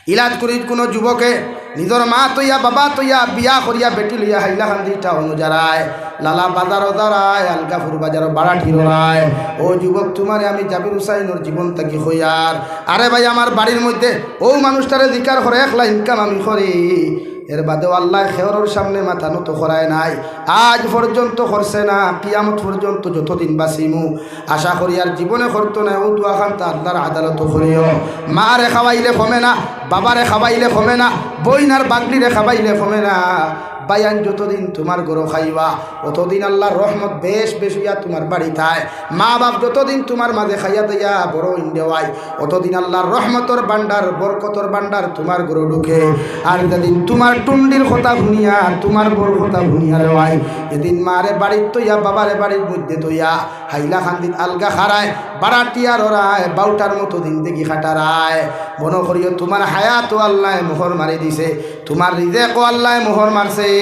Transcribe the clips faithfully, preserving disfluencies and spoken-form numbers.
ইলাত করিত কুনু যুবকে নিজর মা থইয়া, বাবা থইয়া, বিয়া করিয়া, বেটি লইয়া হাইলাকান্দি টাউনো যারায়, লালা বাজারো যারায়, আলগাপুর বাজারো বাড়াটিরো যারায়। ও যুবক, তুমারে আমি জাবির হুসাইনর জীবন থাকি কইয়ার। আরে ভাই, আমার বাড়ির মধ্যে অউ মানুষটারে জিকার করে, একলা ইনকাম আমি করি। এর বাদেও আল্লায় কেউরর সামনে মাথা নত করায় নাই, আজ পর্যন্ত করছে না, কিয়ামত পর্যন্ত যতদিন বাঁচিমু। আশা করি আর জীবনে করতো নায়। অউ দোয়াখানতা আল্লার আদালতো করিও। মারে খাওয়াইলে কমে না, বাবারে খাওয়াইলে কমে না, বইন আর বাগনিরে খাওয়াইলে কমে না। ভাইয়াইন যতদিন তুমার ঘরো খাইবা, অতদিন আল্লার রহমত বেশ বেশ অইয়া তুমার বাড়িত আয়। মা বাপ যতদিন তুমার মাঝে খাইয়া দাইয়া বড় অইন দেওয়ায়, অতদিন আল্লার রহমতর ভান্ডার, বরকতর ভান্ডার তুমার ঘরো ঢুকে। আর যেদিন তুমার টুন্ডির কথা হুনিয়া, তুমার বউর কথা হুনিয়া রে ভাই, এদিন মারে বাড়িত থইয়া, বাবারে বাড়ির মধ্যে থইয়া, হাইলাকান্দিত আলগা খারায়, বাড়াটিয়ার অরায়, বাউটার মতো জিন্দেগি কাটারায়। মনো করিও তুমার হায়াতো আল্লায় মোহর মারি দিছে, তুমার রিজেকো আল্লায় মোহর মারছে।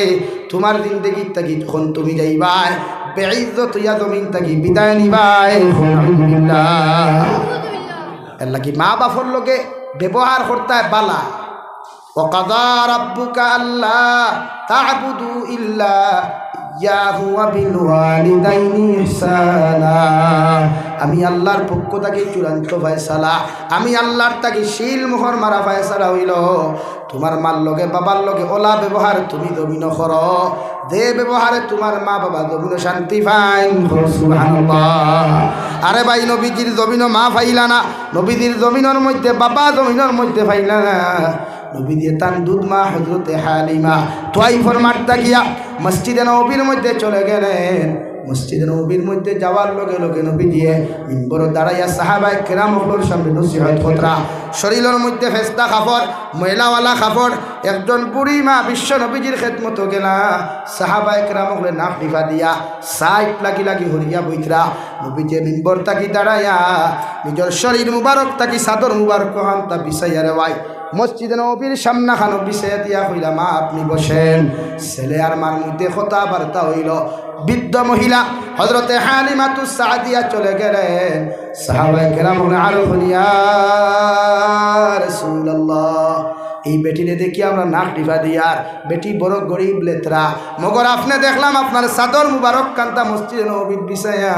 তুমার জিন্দেগির থাকি যখন তুমি যাইবায়, বেইজ্জত অইয়া জমিন থাকি বিদায় নিবায়। আলহামদুলিল্লাহ। এর লাগি মা বাপর লগে ব্যবহার করতায় বালা। وقضى ربك ألا تعبدوا إلا إياه وبالوالدين إحسانا। আমি আল্লার পক্ষ থাকি চূড়ান্ত ফয়সালা, আমি আল্লার থাকি সিল মোহর মারা ফয়সালা অইলো, তুমার মার লগে বাবার লগে অলা ব্যবহার তুমি জমিনো করো, যে ব্যবহারে তুমার মা বাবা জমিনো শান্তি পাইন। কও সুবহানাল্লাহ। আরে ভাই, নবীজির জমিনো মা পাইলা না, নবীজির জমিনর মধ্যে বাবা জমিনর মধ্যে পাইলা না। নবীজিয়ে তান দুধ মা হযরতে হালিমা তোয়াইফর মাঠটা গিয়া মসজিদে নববীর মধ্যে চলে গেলেন। মসজিদে নববীর মধ্যে যাওয়ার লগে লগে নবীজিয়ে মিম্বরো দাঁড়াইয়া সাহাবায়ে কেরাম অকলর সামনে নসিহত করতরা। শরীলর মধ্যে ফেস্তা কাপড়, ময়লাওয়ালা কাপড়, একজন বুড়ি মা বিশ্ব নবীজির খেদমতো গেলা। সাহাবায়ে কেরাম অকলে নাক টিপা দিয়া সাইড লাগি লাগি হরিয়া বইতরা। নবীজিয়ে মিম্বর থাকি দাঁড়াইয়া নিজর শরীর মুবারক থাকি চাদর মুবারক অখানতা বিছাইয়া রে ভাই, মসজিদে নববীর সামনাখানো বিছাইয়া দিয়া কইলা, "মা, আপনি বসেন।" ছেলে আর মার মধ্যে কথাবার্তা অইলো। বৃদ্ধ মহিলা হযরতে হালিমাতুস সাদিয়া চলে গেলেন। সাহাবায়ে কেরাম অকলে আরো কইলা, "ইয়া রাসূলুল্লাহ, এই বেটিরে দেখি আমরা নাক টিপা দিয়ার, বেটি বড় গরিব লেত্রা, মগর আপনে দেখলাম আপনার চাদর মুবারক খানতা মসজিদে নববীত বিছাইয়া,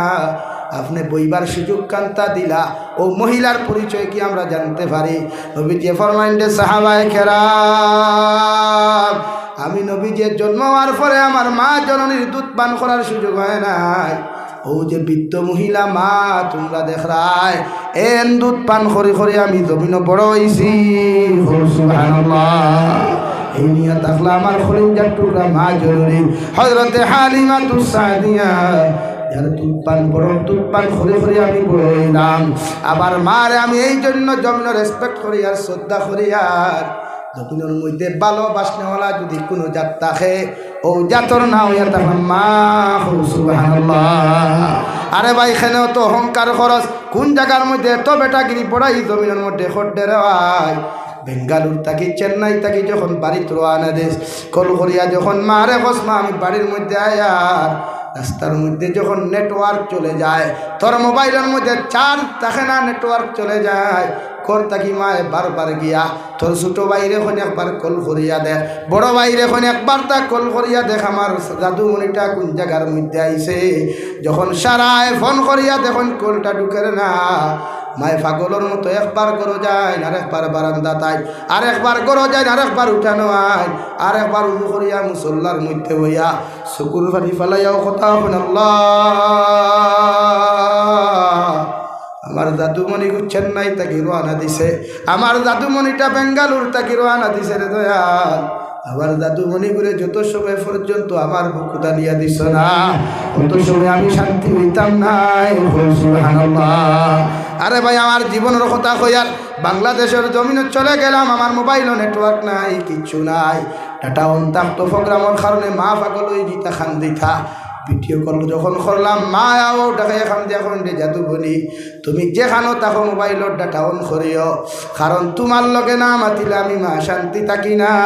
আপনে বইবার সুযোগ খানতা দিলা, অউ মহিলার পরিচয় কি আমরা জানতে পারি?" নবীজিয়ে ফরমাইন দে, সাহাবায়ে কেরাম, আমি নবীজিয়ে জন্ম অওয়ার পরে আমার মা জননীর দুধ পান করার সুযোগ অয় নাই। অউ যে বৃদ্ধ মহিলা মা তুমরা দেখরায়, এন দুধ পান করি করি আমি জমিনো বড় অইছি। কও সুবহানাল্লাহ। এই নিয়া থাকলা আমার কলিজার টুকরা মা জননী হযরতে হালিমাতুস সাদিয়া, যার দুধ পান, বড় দুধ পান করি করি আমি বড় অইলাম। আবার মারে আমি এই জন্য জমিনো রেসপেক্ট করি আর শ্রদ্ধা করি আর জমিনর মধ্যে ভালোবাসনেওয়ালা যদি কুনু জাত থাকে, অউ জাতর নাম অইয়া থাকে মা। কও সুবহানাল্লাহ। আরে ভাই, কেনে অত অহংকার করস? কুন জাগার মধ্যে এত বেটাগিরি বড়াই জমিনর মধ্যে কররে রে ভাই? বেঙ্গালুর থাকি, চেন্নাই থাকি যখন বাড়িত রওয়ানা দেস, কল করিয়া যখন মারে কস, "মা, আমি বাড়ির মধ্যে আয়ার", রাস্তার মধ্যে যখন নেটওয়ার্ক চলে যায়, তোর মোবাইলর মধ্যে চার্জ থাকে না, নেটওয়ার্ক চলে যায়, ঘর থাকি মায়ে বারবার গিয়া তোর ছোট ভাইরে কইন একবার কল করিয়া দেখ, বড় ভাইরে কইন একবার তা কল করিয়া দেখ, আমার জাদুমণিটা কুন জাগার মধ্যে আইছে। যখন সারায় ফোন করিয়া দেখইন কলটা ঢুকের না, মায়ে পাগলর মতো একবার ঘরো যাইন, আর একবার বারান্দাত আইন, আর একবার ঘরো যাইন, আর একবার উঠানো আইন, আর একবার উজু করিয়া মুসল্লার মধ্যে বইয়া চকুর পানি ফালাইয়াও কথা কইন, "আল্লাহ, আমার জাদুমণিগু চেন্নাই থাকি রওয়ানা দিছে, আমার জাদুমণিটা বেঙ্গালুর থাকি রওয়ানা দিছে রে দয়াল। আমার জাদুমণিগুরে যত সময় পর্যন্ত আমার বুকুত আনিয়া দিছ না, অত সময় আমি শান্তি অইতাম নায়।" কও সুবহানাল্লাহ। আরে ভাই, আমার জীবনর কথা কইয়ার, বাংলাদেশর জমিনো চলে গেলাম, আমার মোবাইলো নেটওয়ার্ক নাই, কিচ্ছু নাই। ডাটা অন থাকতো, প্রোগ্রামর কারণে মা পাগল অইযিতা, কান্দিতা। ভিডিও কল যখন করলাম, মা আও ডাকাইয়া কান্দিয়া কইন, "রে জাদুমণি, তুমি যেখানো থাকো মোবাইলর ডাটা অন করিও, কারণ তুমার লগে না মাতিলে আমি মা শান্তি থাকি না।"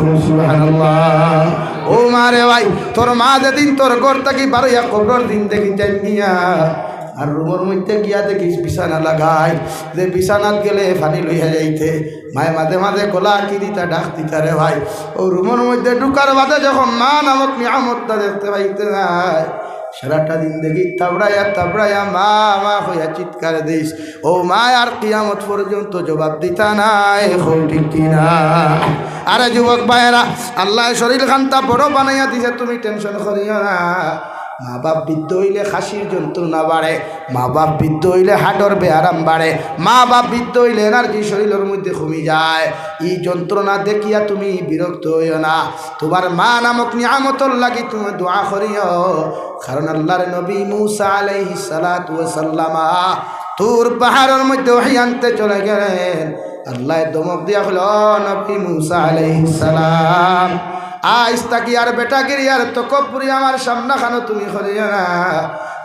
কও সুবহানাল্লাহ। ও মা রে ভাই, তোর মা যেদিন তোর ঘর থাকি বারইয়া কবরর জিন্দেগি যাইন গিয়া, আর রুমর মধ্যে গিয়া দেখিস বিছানা লাগাই, যে বিছানাত গেলে পানি লইয়া যাইতে। মায় মাঝে মাঝে গলা কি দিতা, ডাক দিতা রে ভাই। অউ রুমর মধ্যে ঢুকার বাদে যখন মা নামক নিয়ামতটা দেখতে পাইতে নায়, সারাটা জিন্দেগি থাবড়াইয়া থাবড়াইয়া মা মা কইয়া চিৎকার দিস। অউ মায় আর কিয়ামত পর্যন্ত জবাব দিতা নায়, কও ঠিক কি না? আরে যুবক ভাইরা, আল্লায় শরীর খানটা বড় বানাইয়া দিছে, তুমি টেনশন করিও না। মা বাপ বৃদ্ধ অইলে খাসির যন্ত্রণা বাড়ে, মা বাপ বৃদ্ধ অইলে হার্টর বেয়ারাম বাড়ে, মা বাপ বৃদ্ধ অইলে এনার্জি শরীলর মধ্যে কমি যায়। ই যন্ত্রণা দেখিয়া তুমি বিরক্ত অইও না। তুমার মা নামক নিয়ামতর লাগি তুমি দোয়া করিও, কারণ আল্লার নবী মুসা আলাইহিস সালাতু ওয়াস সালাম তুর পাহাড়র মধ্যে ওহী আনতে চলে গেলেন। আল্লায় ধমক দিয়া কইল, "ও নবী মুসা আলাইহিস সালাম, আইজ থাকি আর বেটাগিরি আর তকব্বুরি আমার সামনাখানো তুমি করিও না।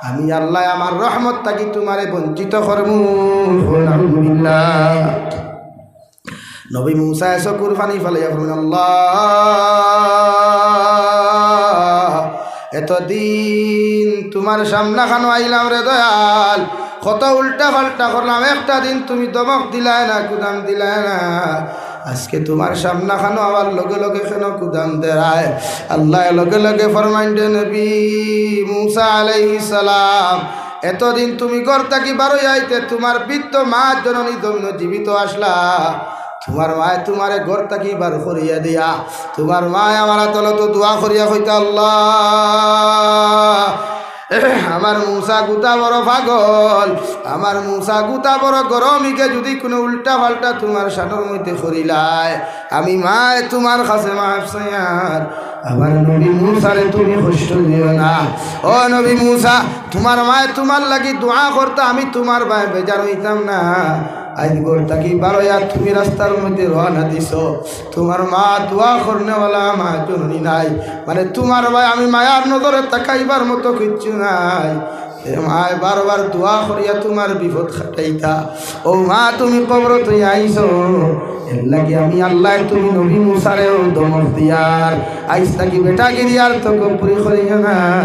আমি আল্লায় আমার রহমত থাকি তুমারে বঞ্চিত করমু।" নাউজুবিল্লাহ। নবী মুসায় চকুর পানি ফালাইয়া কইন, "আল্লাহ, এতদিন তুমার সামনাখানো আইলাম রে দয়াল, কত উল্টা পাল্টা করলাম, একটা দিন তুমি ধমক দিলায় না, কুদাম দিলায় না, আজকে তুমার সামনাখানো আবার লগে লগে কেনে কুদাম দেরায়?" আল্লায় লগে লগে ফরমাইন দে, "নবী মুসা আলাইহিস সালাম, এতদিন তুমি ঘর থাকি বারইয়া আইতে তুমার বৃদ্ধ মা জননী জমিনো জীবিত আছলা, তুমার মায় তুমারে ঘর থাকি বার করিয়া দিয়া, তুমার মায় আমার আদালতো দোয়া করিয়া কইতা, 'আল্লাহ, আমার মুসা গুতা বড় পাগল, আমার মুসা গুতা বড় গরম, ইগে যুদি কুনু উল্টা পাল্টা তুমার শানর মধ্যে করিলায়, আমি মায় তুমার কাছে মাফ চাইয়ার, আমার নবী মুসারে তুমি কষ্ট দিও না।' ও নবী মুসা, তুমার মায় তুমার লাগি দোয়া করতা, আমি তুমার বায় বেজার অইতাম না। আইজ ঘর থাকি বারইয়া তুমি রাস্তার মধ্যে রওয়ানা দিছো, তুমার মা দোয়া করনেওয়ালা মা জননী নাই, মানে তুমার বায় আমি মায়ার নজরে তাকাইবার মতো কিচ্ছু নাই। এ মায় বারবার দোয়া করিয়া তুমার বিপদ কাটাইতা। ও মা, তুমি কবর থইয়া আইছো, এর লাগি আমি আল্লায় তুমি নবী মুসারেও ধমক দিয়ার। আইজ থাকি বেটাগিরি আর তকব্বুরি করিও না,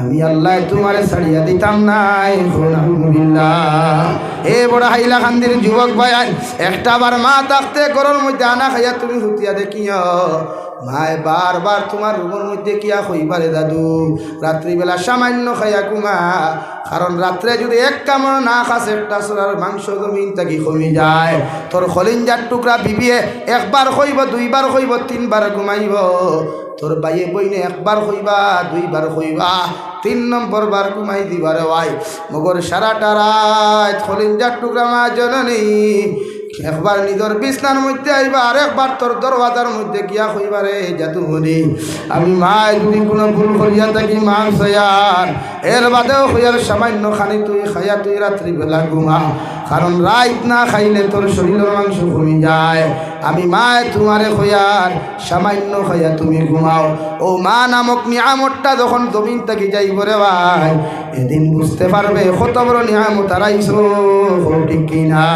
আমি আল্লায় তুমারে ছাড়িয়া দিতাম নায়। নাউজুবিল্লাহ। এ বড় হাইলাকান্দির যুবক ভাইয়াইন, একটা বার মা থাকতে ঘরর মধ্যে আনা খাইয়া তুমি হুতিয়া দেখিও। মায় বারবার তুমার রুমর মধ্যে গিয়া কইবা রে দাদু, রাত্রিবেলা সামান্য খাইয়া ঘুমা, কারণ রাত্রে যুদি এক কামড় না খাস, একটা ছুরার মাংস জমিন থাকি কমি যায়, তোর কলিঞ্জার টুকরা বিবিয়ে একবার কইবো, দুইবার কইবো, তিনবার ঘুমাইবো, তোর ভাইয়ে বইনে একবার কইবা, দুইবার কইবা, তিন নম্বর বার ঘুমাই দিবা রে ভাই। মগর সারাটা রাইত কলিঞ্জার টুকরা মা জননী একবার নিজর বিছনার মধ্যে আইবা, আর একবার তোর দরওয়াজার মধ্যে গিয়া কইবা, "রে জাদুমণি, আমি মায় যুদি কুনু ভুল করিয়া থাকি মাফ চাইয়ার, এর বাদেও কইয়ার সামান্য খানি তুই খাইয়া তুই রাত্রিবেলা ঘুমা, কারণ রাইত না খাইলে তোর শরীলর মাংস কমি যায়। আমি মায় তুমারে কইয়ার সামান্য খাইয়া তুমি ঘুমাও।" ও মা নামক নিয়ামতটা যখন জমিন থাকি যাইবো রে ভাই, এদিন বুঝতে পারবে কত বড় নিয়ামত হারাইছো, ঠিক কি না?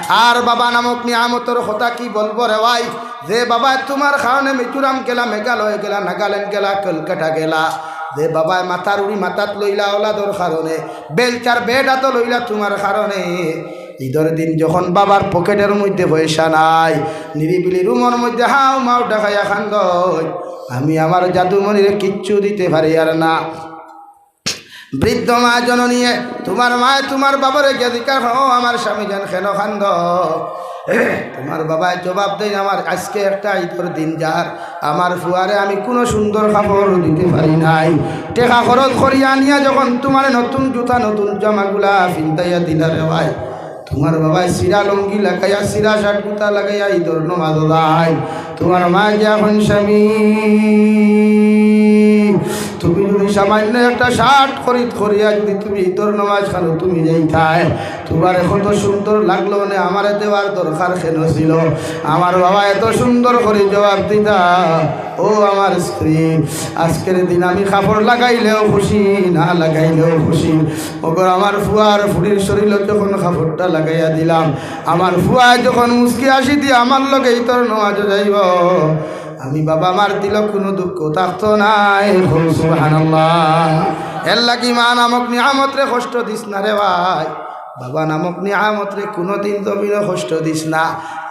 আর বাবা নামক নিয়ামতর কথা কি বলবো রে ভাই, যে বাবায় তুমার কারণে মিজোরাম গেলা, মেঘালয় গেলা, নাগাল্যান্ড গেলা, কলকাতা গেলা, যে বাবায় মাথার উড়ি মাথাত লইলা ওলাদর কারণে, বেলচার বেড আতো লইলা তুমার কারণে, ইদর দিন যখন বাবার পকেটর মধ্যে পয়সা নাই, নিরিবিলি রুমর মধ্যে হাউ মাউ ডাকাইয়া কান্দইন, "আমি আমার জাদুমণিরে কিচ্ছু দিতে পারিয়ার না।" বৃদ্ধ মা জননীয়ে, তুমার মায় তুমার বাবারে গিয়া জিকার, "ও আমার স্বামীজান, কেনে কান্দো?" তুমার বাবায় জবাব দেইন, "আমার আইজকে একটা ইদর দিন যার, আমার ফুয়ারে আমি কুনু সুন্দর কাপড় দিতে পারি নাই। টেকা খরচ করিয়া আনিয়া যখন তুমারে নতুন জুতা, নতুন জামাগুলা ফিন্দাইয়া দিলা রে ভাই, তুমার বাবায় ছিরা লুঙ্গি লাগাইয়া, ছিরা শার্ট কুর্তা লাগাইয়া ইদর নমাজো যাইন।" তুমার মায় গিয়া কইন, "স্বামী, তুমি যুদি সামান্য একটা শার্ট খরিদ করিয়া যুদি তুমি ইদর নমাজ খানো তুমি যাইতায়, তুমারে কত সুন্দর লাগলো, মানে আমারে দেওয়ার দরকার কেনে ছিল?" আমার বাবায় এত সুন্দর করি জবাব দিতা, "ও আমার স্ত্রী, আইজকের দিন আমি কাপড় লাগাইলেও খুশি, না লাগাইলেও খুশি। মগর আমার ফুয়ার ফুড়ির শরীলো যখন কাপড়টা লাগাইয়া দিলাম, আমার ফুয়ায় যখন মুচকি হাসি দিয়া আমার লগে ইদর নমাজো যাইবো, আমি বাবা মার দিলো কুনু দুঃখ থাকতো নায়। কও সুবহানাল্লাহ। এর লাগি মা নামক নিয়ামতরে কষ্ট দিস না রে ভাই, বাবা নামক নিয়ামতরে কুনুদিন জমিনো কষ্ট দিস না।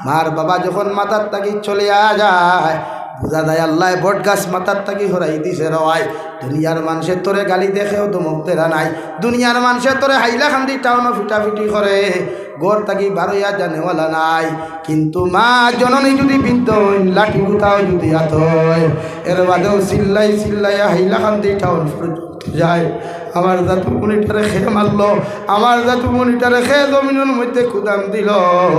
মার বাবা যখন মাথার থাকি চলিয়া যায়, বুঝা যায় আল্লায় বট গাছ মাথার থাকি হরাই দিছে রে ভাই। দুনিয়ার মানষে তোরে গালি দেয়, কেউ ধমক দেরা নাই। দুনিয়ার মানষে তোরে হাইলাকান্দি টাউনো ফিটাফিটি করে, ঘর থাকি বারইয়া জানেওয়ালা নাই। কিন্তু মা জননী যুদি বৃদ্ধ অইন, লাঠি গুতাও যুদি আত অয়, এর বাদেও চিল্লাই চিল্লাইয়া হাইলাকান্দি টাউন পর্যন্ত যায়। আমার জাতু মনিটারে কে মারলো, আমার জাতু মনিটারে কে জমিনর মধ্যে কুদাম দিলো,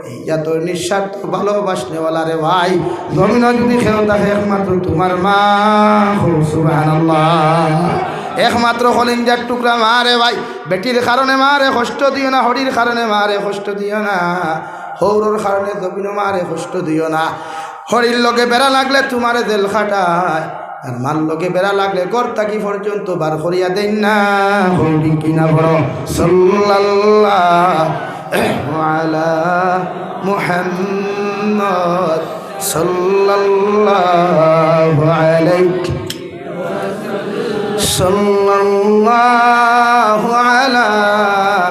ইয়া তো নিঃস্বার্থ ভালোবাসনেওয়ালা রে ভাই। জমিনো যুদি কেউ থাকে একমাত্র তুমার মা। কও সুবহানাল্লাহ। একমাত্র কলিজার টুকরা মা রে ভাই। বেটির কারণে মারে কষ্ট দিও না, হড়ির কারণে মারে কষ্ট দিও না, হউরর কারণে জমিনো মারে কষ্ট দিও না। হড়ির লগে বেড়া লাগলে তুমারে জেল খাটায়, আর মার লগে বেড়া লাগলে ঘর থাকি পর্যন্ত বার করিয়া দেইন না। কও ঠিক কিনা বলো? সাল্লাল্লাহু আলা মুহাম্মদ, সাল্লাল্লাহু আলাইহি, সাল্লাল্লাহু আলা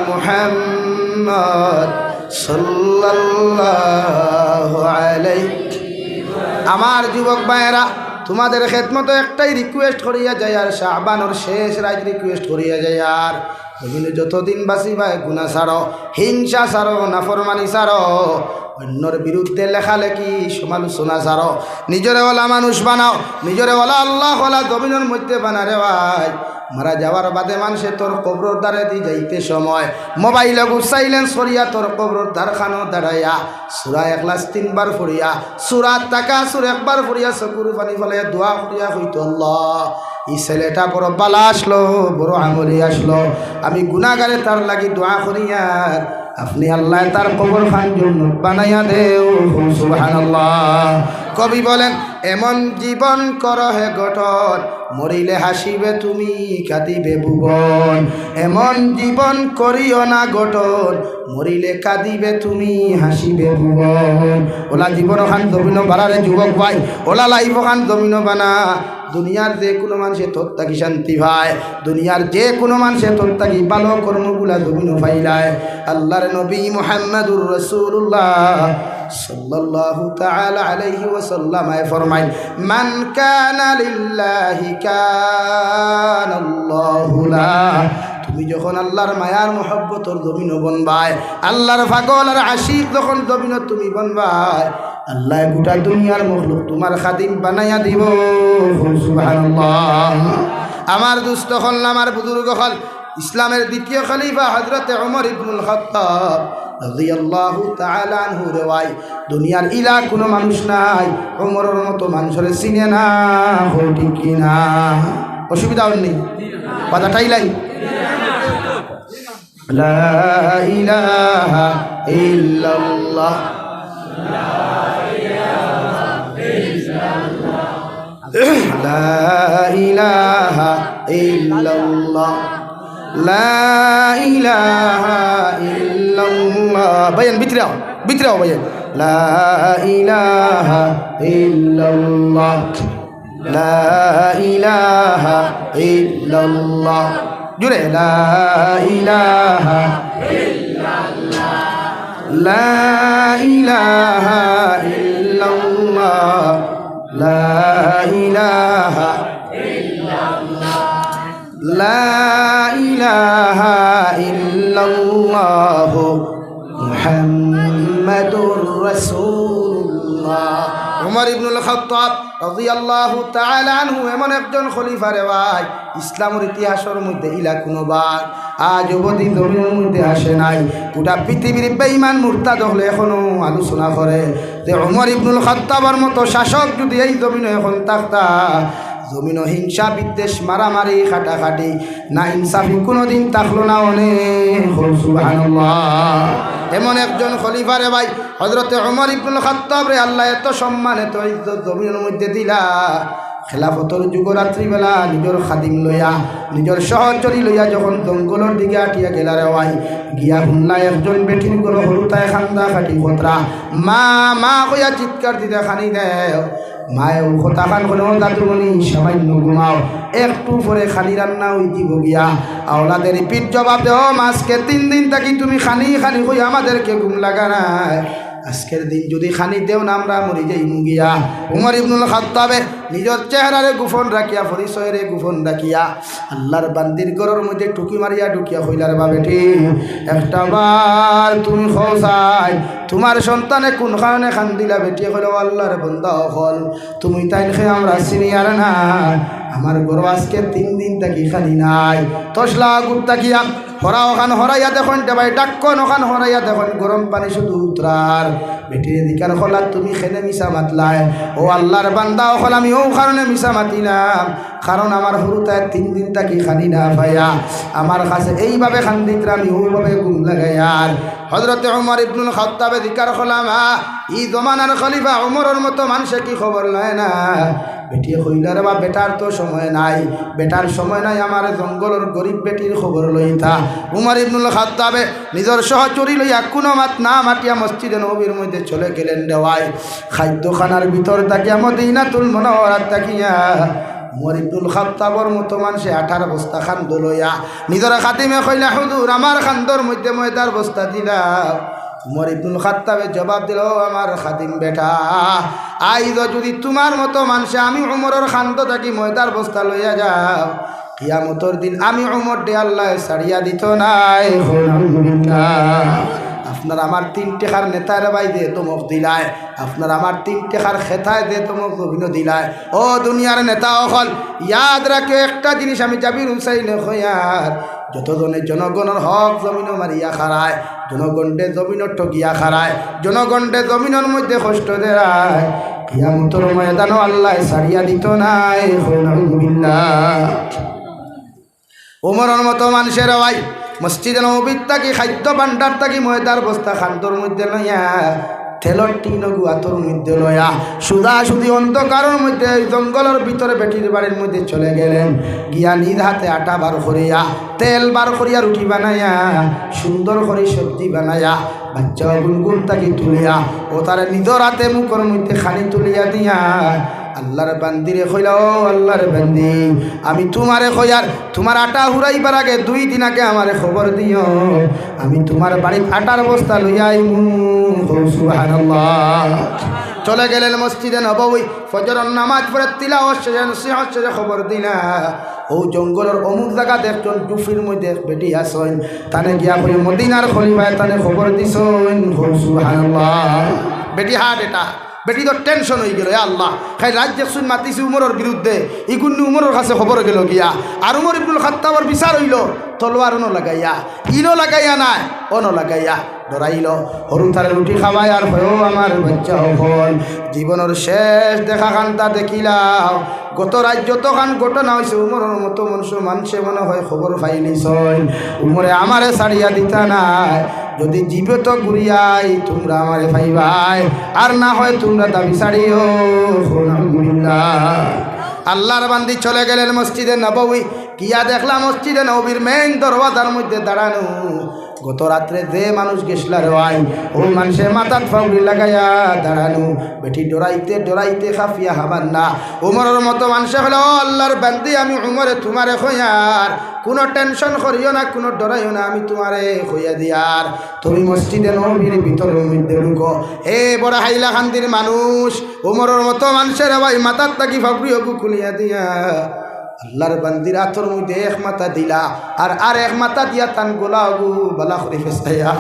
মুহাম্মদ, সাল্লাল্লাহু আলাইহি। আমার যুবক ভাইয়েরা, তুমাদের খেদমতো একটাই request করিয়া যাইয়ার, শাবানর শেষ রাইত request করিয়া যাইয়ার, জমিনো যতদিন বাঁচিবায় গুনা ছাড়ো, হিংসা ছাড়ো, নাফরমানি ছাড়ো, অইন্যর বিরুদ্ধে লেখালেখি, সমালোচনা ছাড়ো। নিজরে ওলা মানুষ বানাও, নিজরে ওলা আল্লাহওয়ালা জমিনর মধ্যে বানা রে ভাই। মারা যাওয়ার বাদে মানষে তোর কবরর দ্বারেদি যাইতে সময় মোবাইলগু silence করিয়া তোর কবরর দ্বারখানো দাঁড়াইয়া সূরা ইখলাস তিনবার পড়িয়া, সূরা তাকাসুর একবার পড়িয়া, চকুর পানি ফালাইয়া দোয়া করিয়া কইতো, "আল্লাহ, ই ছেলেটা বড় ভালা আছলো, বড় আমলি আছলো, আমি গুনাগারে তার লাগি দোয়া করিয়ার।" আপনে আল্লায় তার কবরখান জন্নত বানাইয়া দেও। কও সুবহানাল্লাহ। কবি বলেন, "এমন জীবন করো হে গঠন, মরিলে হাসিবে তুমি, কাঁদিবে ভুবন। এমন জীবন করিও না গঠন, মরিলে কাঁদিবে তুমি, হাসিবে ভুবন।" ওলা জীবনখান জমিনো বানারে যুবক ভাই, ওলা life খান জমিনো বানা। দুনিয়ার যে কুনু মানষে তোর থাকি শান্তি পায়, দুনিয়ার যে কুনু মানষে তোর থাকি ভালো কর্মগুলা জমিনো পাইলায়। আল্লাহর নবী মুহাম্মাদুর রাসূলুল্লাহ সাল্লাল্লাহু তাআলা আলাইহি ওয়াসাল্লাম ফরমাইন, "মান কানা লিল্লাহি কানাল্লাহু লা।" তুমি যখন আল্লাহর মায়ার মহব্বতর জমিনো বনবায়, আল্লাহর পাগল আর আশিক যখন জমিনো তুমি বনবায়, আল্লায় গোটা দুনিয়ার মখলুক তুমার খাদিম বানাইয়া দিবো। কও সুবহানাল্লাহ। আমার দুস্ত অকল, আমার বুজুর্গ অকল, ইসলামের দ্বিতীয় খলিফা হযরতে ওমর ইবনুল খাত্তাব রাদিয়াল্লাহু তাআলা আনহু রে ভাই, দুনিয়ার ইলা কুনু মানুষ নাই, ওমরর মতো মানষরে চিনে না। কও ঠিক কিনা? অসুবিধা অর নি? বাধা টাইলাই? লা ইলাহা ইল্লাল্লাহ। লা ইলাহা ইল্লাল্লাহ। লা ইলাহা ইল্লাল্লাহ। ভাইয়ান, ভিতরে আও, ভিতরে আও ভাইয়ান। লা ইলাহা ইল্লাল্লাহ। লা ইলাহা ইল্লাল্লাহ। জোরে, লা ইলাহা ইল্লাল্লাহ। লা ইলাহা ইল্লাল্লাহ। লা ইলাহা ইল্লাল্লাহ। লা ইলাহা ইল্লাল্লাহু মুহাম্মাদুর রাসূলুল্লাহ। ওমর ইবনুল খাত্তাব রাদিয়াল্লাহু তাআলা আনহু এমন একজন খলিফা রে ভাই, ইসলামর ইতিহাসর মধ্যে ইলা কুনুবার আজ অবধি জমিনর মধ্যে আসে নাই। গোটা পৃথিবীর বেঈমান মুরতাদ অকলে এখনো আলোচনা করে যে ওমর ইবনুল খাত্তাবর মতো শাসক যদি এই জমিনো এখন থাকতা, জমিনো হিংসা বিদ্বেষ মারামারি কাটাকাটি না ইনসাফি কুনুদিন থাকলো না অনে। কও সুবহানাল্লাহ। এমন একজন খলিফা রে ভাই, হযরতে ওমর ইবনুল খাত্তাবরে আল্লায় এত সম্মান, এত ইজ্জত জমিনর মধ্যে দিলা। খেলাফতর যুগো রাত্রিবেলা নিজর খাদিম লইয়া, নিজর সহচরী লইয়া যখন জঙ্গলর দিকে আটিয়া গেলা রে ভাই, গিয়া হুনলা একজন বেটির ঘরো হুরুতায় কান্দা কাটি করতরা, "মা, মা" কইয়া চিৎকার দিতে কানি দেয়। মায়ে অউ কথাখান কইলো, "ও দাদুমণি, সামান্য ঘুমাও, একটু পরে খানি রান্না অইযিবো গিয়া।" আওলাদে repeat জবাব দেয়, "ও মা, আজকে তিন দিন থাকি তুমি খানি খানি কইয়া আমাদেরকে ঘুম লাগানায়। আজকের দিন যুদি খানি দেও না, আমরা মরি যাইমু গিয়া।" উমর ইবনুল খাত্তাবে নিজর চেহারারে গোপন রাখিয়া, পরিচয়রে গোপন রাখিয়া, আল্লার বান্দির ঘরর মধ্যে টুকি মারিয়া ঢুকিয়া কইলা, "রে বা বেটি, একটা বার তুমি কও চাই, তুমার সন্তানে কুন কারণে কান্দিলা?" বেটিয়ে কইলা, "ও আল্লার বান্দা অকল, তুমি তাইনকে আমরা চিনিয়ার না। আমার ঘরো আজকে তিন দিন থাকি খানি নাই।" তসলা আগুত থাকিয়া হরা অখান হরাইয়া দেখইন, রে ভাই, ঢাক্কন অখান হরাইয়া দেখইন, গরম পানি শুধু উতরার। বেটিরে জিকার করলা, "তুমি কেনে মিছা মাতলায়?" "ও আল্লার বান্দা অকল, আমি অউ কারণে মিছা মাতিলাম, কারণ আমার হুরুতায় তিন দিন থাকি খানি না পাইয়া আমার কাছে এইভাবে কান্দিতরা, আমি অউভাবে ঘুম লাগাইয়ার।" হজরতে উমর ইবনুল খাত্তাবে জিকার করলা, "মা, ই জমানার খলিফা উমরর মতো মানষে কি খবর লয় না?" বেটিয়ে কইলা, "রে বা, বেটার তো সময় নাই, বেটার সময় নাই, আমার জঙ্গলর গরিব বেটির খবর লইতা।" উমর ইবনুল খাত্তাবে নিজর সহচরী লইয়া কুনু মাত না মাতিয়া মসজিদে নববীর মধ্যে চলে গেলেন। রে ভাই, খাদ্যখানার ভিতর থাকিয়া, মদিনাতুল মুনাওয়ারাত থাকিয়া উমর ইবনুল খাত্তাবর মতো মানষে আটার বস্তা কান্দো লইয়া নিজর খাদিমে কইলা, "হুজুর, আমার কান্দর মধ্যে ময়দার বস্তা দিলা।" উমর ইবনুল খাত্তাবে জবাব দিলা, "ও আমার খাদিম বেটা, আইজ যুদি তুমার মতো মানষে আমি উমরর কান্দো থাকি ময়দার বস্তা লইয়া যাও, কিয়ামতর দিন আমি উমররে আল্লায় ছাড়িয়া দিতো নায়।" কও, "আলহামদুলিল্লাহ।" আপনারা আমার তিন টেকার নেতারে ভাই যে ধমক দিলায়, আপনারা আমার তিন টেকার খেতায় যে ধমক জমিনো দিলায়, ও দুনিয়ার নেতা অকল, ইয়াদ রাখিও একটা জিনিস, আমি জাবির হুসাইনে কইয়ার, যতজনে জনগণর হক জমিনো মারিয়া খারায়, জনগণরে জমিনো ঠগিয়া খারায়, জনগণরে জমিনর মধ্যে কষ্ট দেরায়, কিয়ামতর ময়দানো আল্লায় ছাড়িয়া দিতো নায়। কও, "আলহামদুলিল্লাহ।" উমরর মতো মানষে রে ভাই, মসজিদে নববীর থাকি, খাদ্য ভান্ডার থাকি ময়দার বস্তা কান্দর মধ্যে লইয়া, তেলর টিনগু আতর মধ্যে লইয়া, সুজাসুজি অন্ধকারর মধ্যে ওই জঙ্গলর ভিতরে বেটির বাড়ির মধ্যে চলে গেলেন। গিয়া নিজ হাতে আটা বার করিয়া, তেল বার করিয়া, রুটি বানাইয়া, সুন্দর করি সবজি বানাইয়া, বাচ্চা অগুন ঘুম থাকি তুলিয়া, অতারে নিজর হাতে মুখর মধ্যে খানি তুলিয়া দিয়া আল্লার বান্দিরে কইলা, "ও আল্লার বান্দি, আমি তুমারে কইয়ার, তুমার আটা হুরাইবার আগে দুই দিন আগে আমারে খবর দিও, আমি তুমার বাড়িত আটার বস্তা লইয়া আইমু।" কও সুবহানাল্লাহ। চলে গেলেন মসজিদে নববী, ফজরর নামাজ পড়ে তিলাওয়াত শেষে, নসিহত শেষে খবর দিলা, "ও জঙ্গলর অমুক জাগাত একজন জুফির মধ্যে এক বেটি আছইন, তানে গিয়া কই মদিনার খলিফায় তানে খবর দিছইন।" কও সুবহানাল্লাহ। বেটি হার্ট অ্যাটাক। বেটি তো টেনশন অইগেলো, "এ আল্লাহ, খালি রাইত দেখছইন মাতিছি উমরর বিরুদ্ধে, ইগুন নি উমরর কাছে খবর গেলো গিয়া, আর উমর ইবনুল খাত্তাবর বিচার অইলো তলোয়ার অনো লাগাইয়া, ইনো লাগাইয়া নায়, অনো লাগাইয়া।" ডরাইলো। হুরুতারে রুটি খাওয়ায় আর কয়, "ও আমার বাচ্চা অকল, জীবনর শেষ দেখা খান্তা দেখিলাও। গত রাইত যতখান ঘটনা অইছে, উমরর মতো মানষে, মানষে মনে হয় খবর পাইলিছইন, উমরে আমারে ছাড়িয়া দিতা নায়।" যদি জীবিত ঘুরিয়াই তুমরা আমারে পাইবায়, আর না হয় তুমরা দাবি ছাড়িও। কও আলহামদুলিল্লাহ। আল্লার বান্দি চলে গেলেন মসজিদে নববী, গিয়া দেখলা মসজিদে নববীর মেইন দরওয়াজার মধ্যে দাঁড়ানো। গত রাত্রে যে মানুষ গেছলা রে ভাই, অউ মানষে মাথাত ফাউরি লাগাইয়া দাঁড়ানো। বেটি ডরাইতে ডরাইতে কাঁপিয়া হামার না। উমরর মতো মানষে কইলা, "ও আল্লার বান্দি, আমি উমরে তুমারে কইয়ার, কুনু টেনশন করিও না, কুনু ডরাইও না, আমি তুমারে কইয়া দিয়ার, তুমি মসজিদে নববীর ভিতরর মধ্যে ঢুকো।" হে বড় হাইলাকান্দির মানুষ, উমরর মতো মানষে রে ভাই মাথার থাকি ফাউরি অগু খুলিয়া দিয়া আল্লার বান্দির আতর মধ্যে এক মাথা দিলা, আর আর এক মাথা দিয়া তান গলা অগু বালা করি ফেসাইয়া,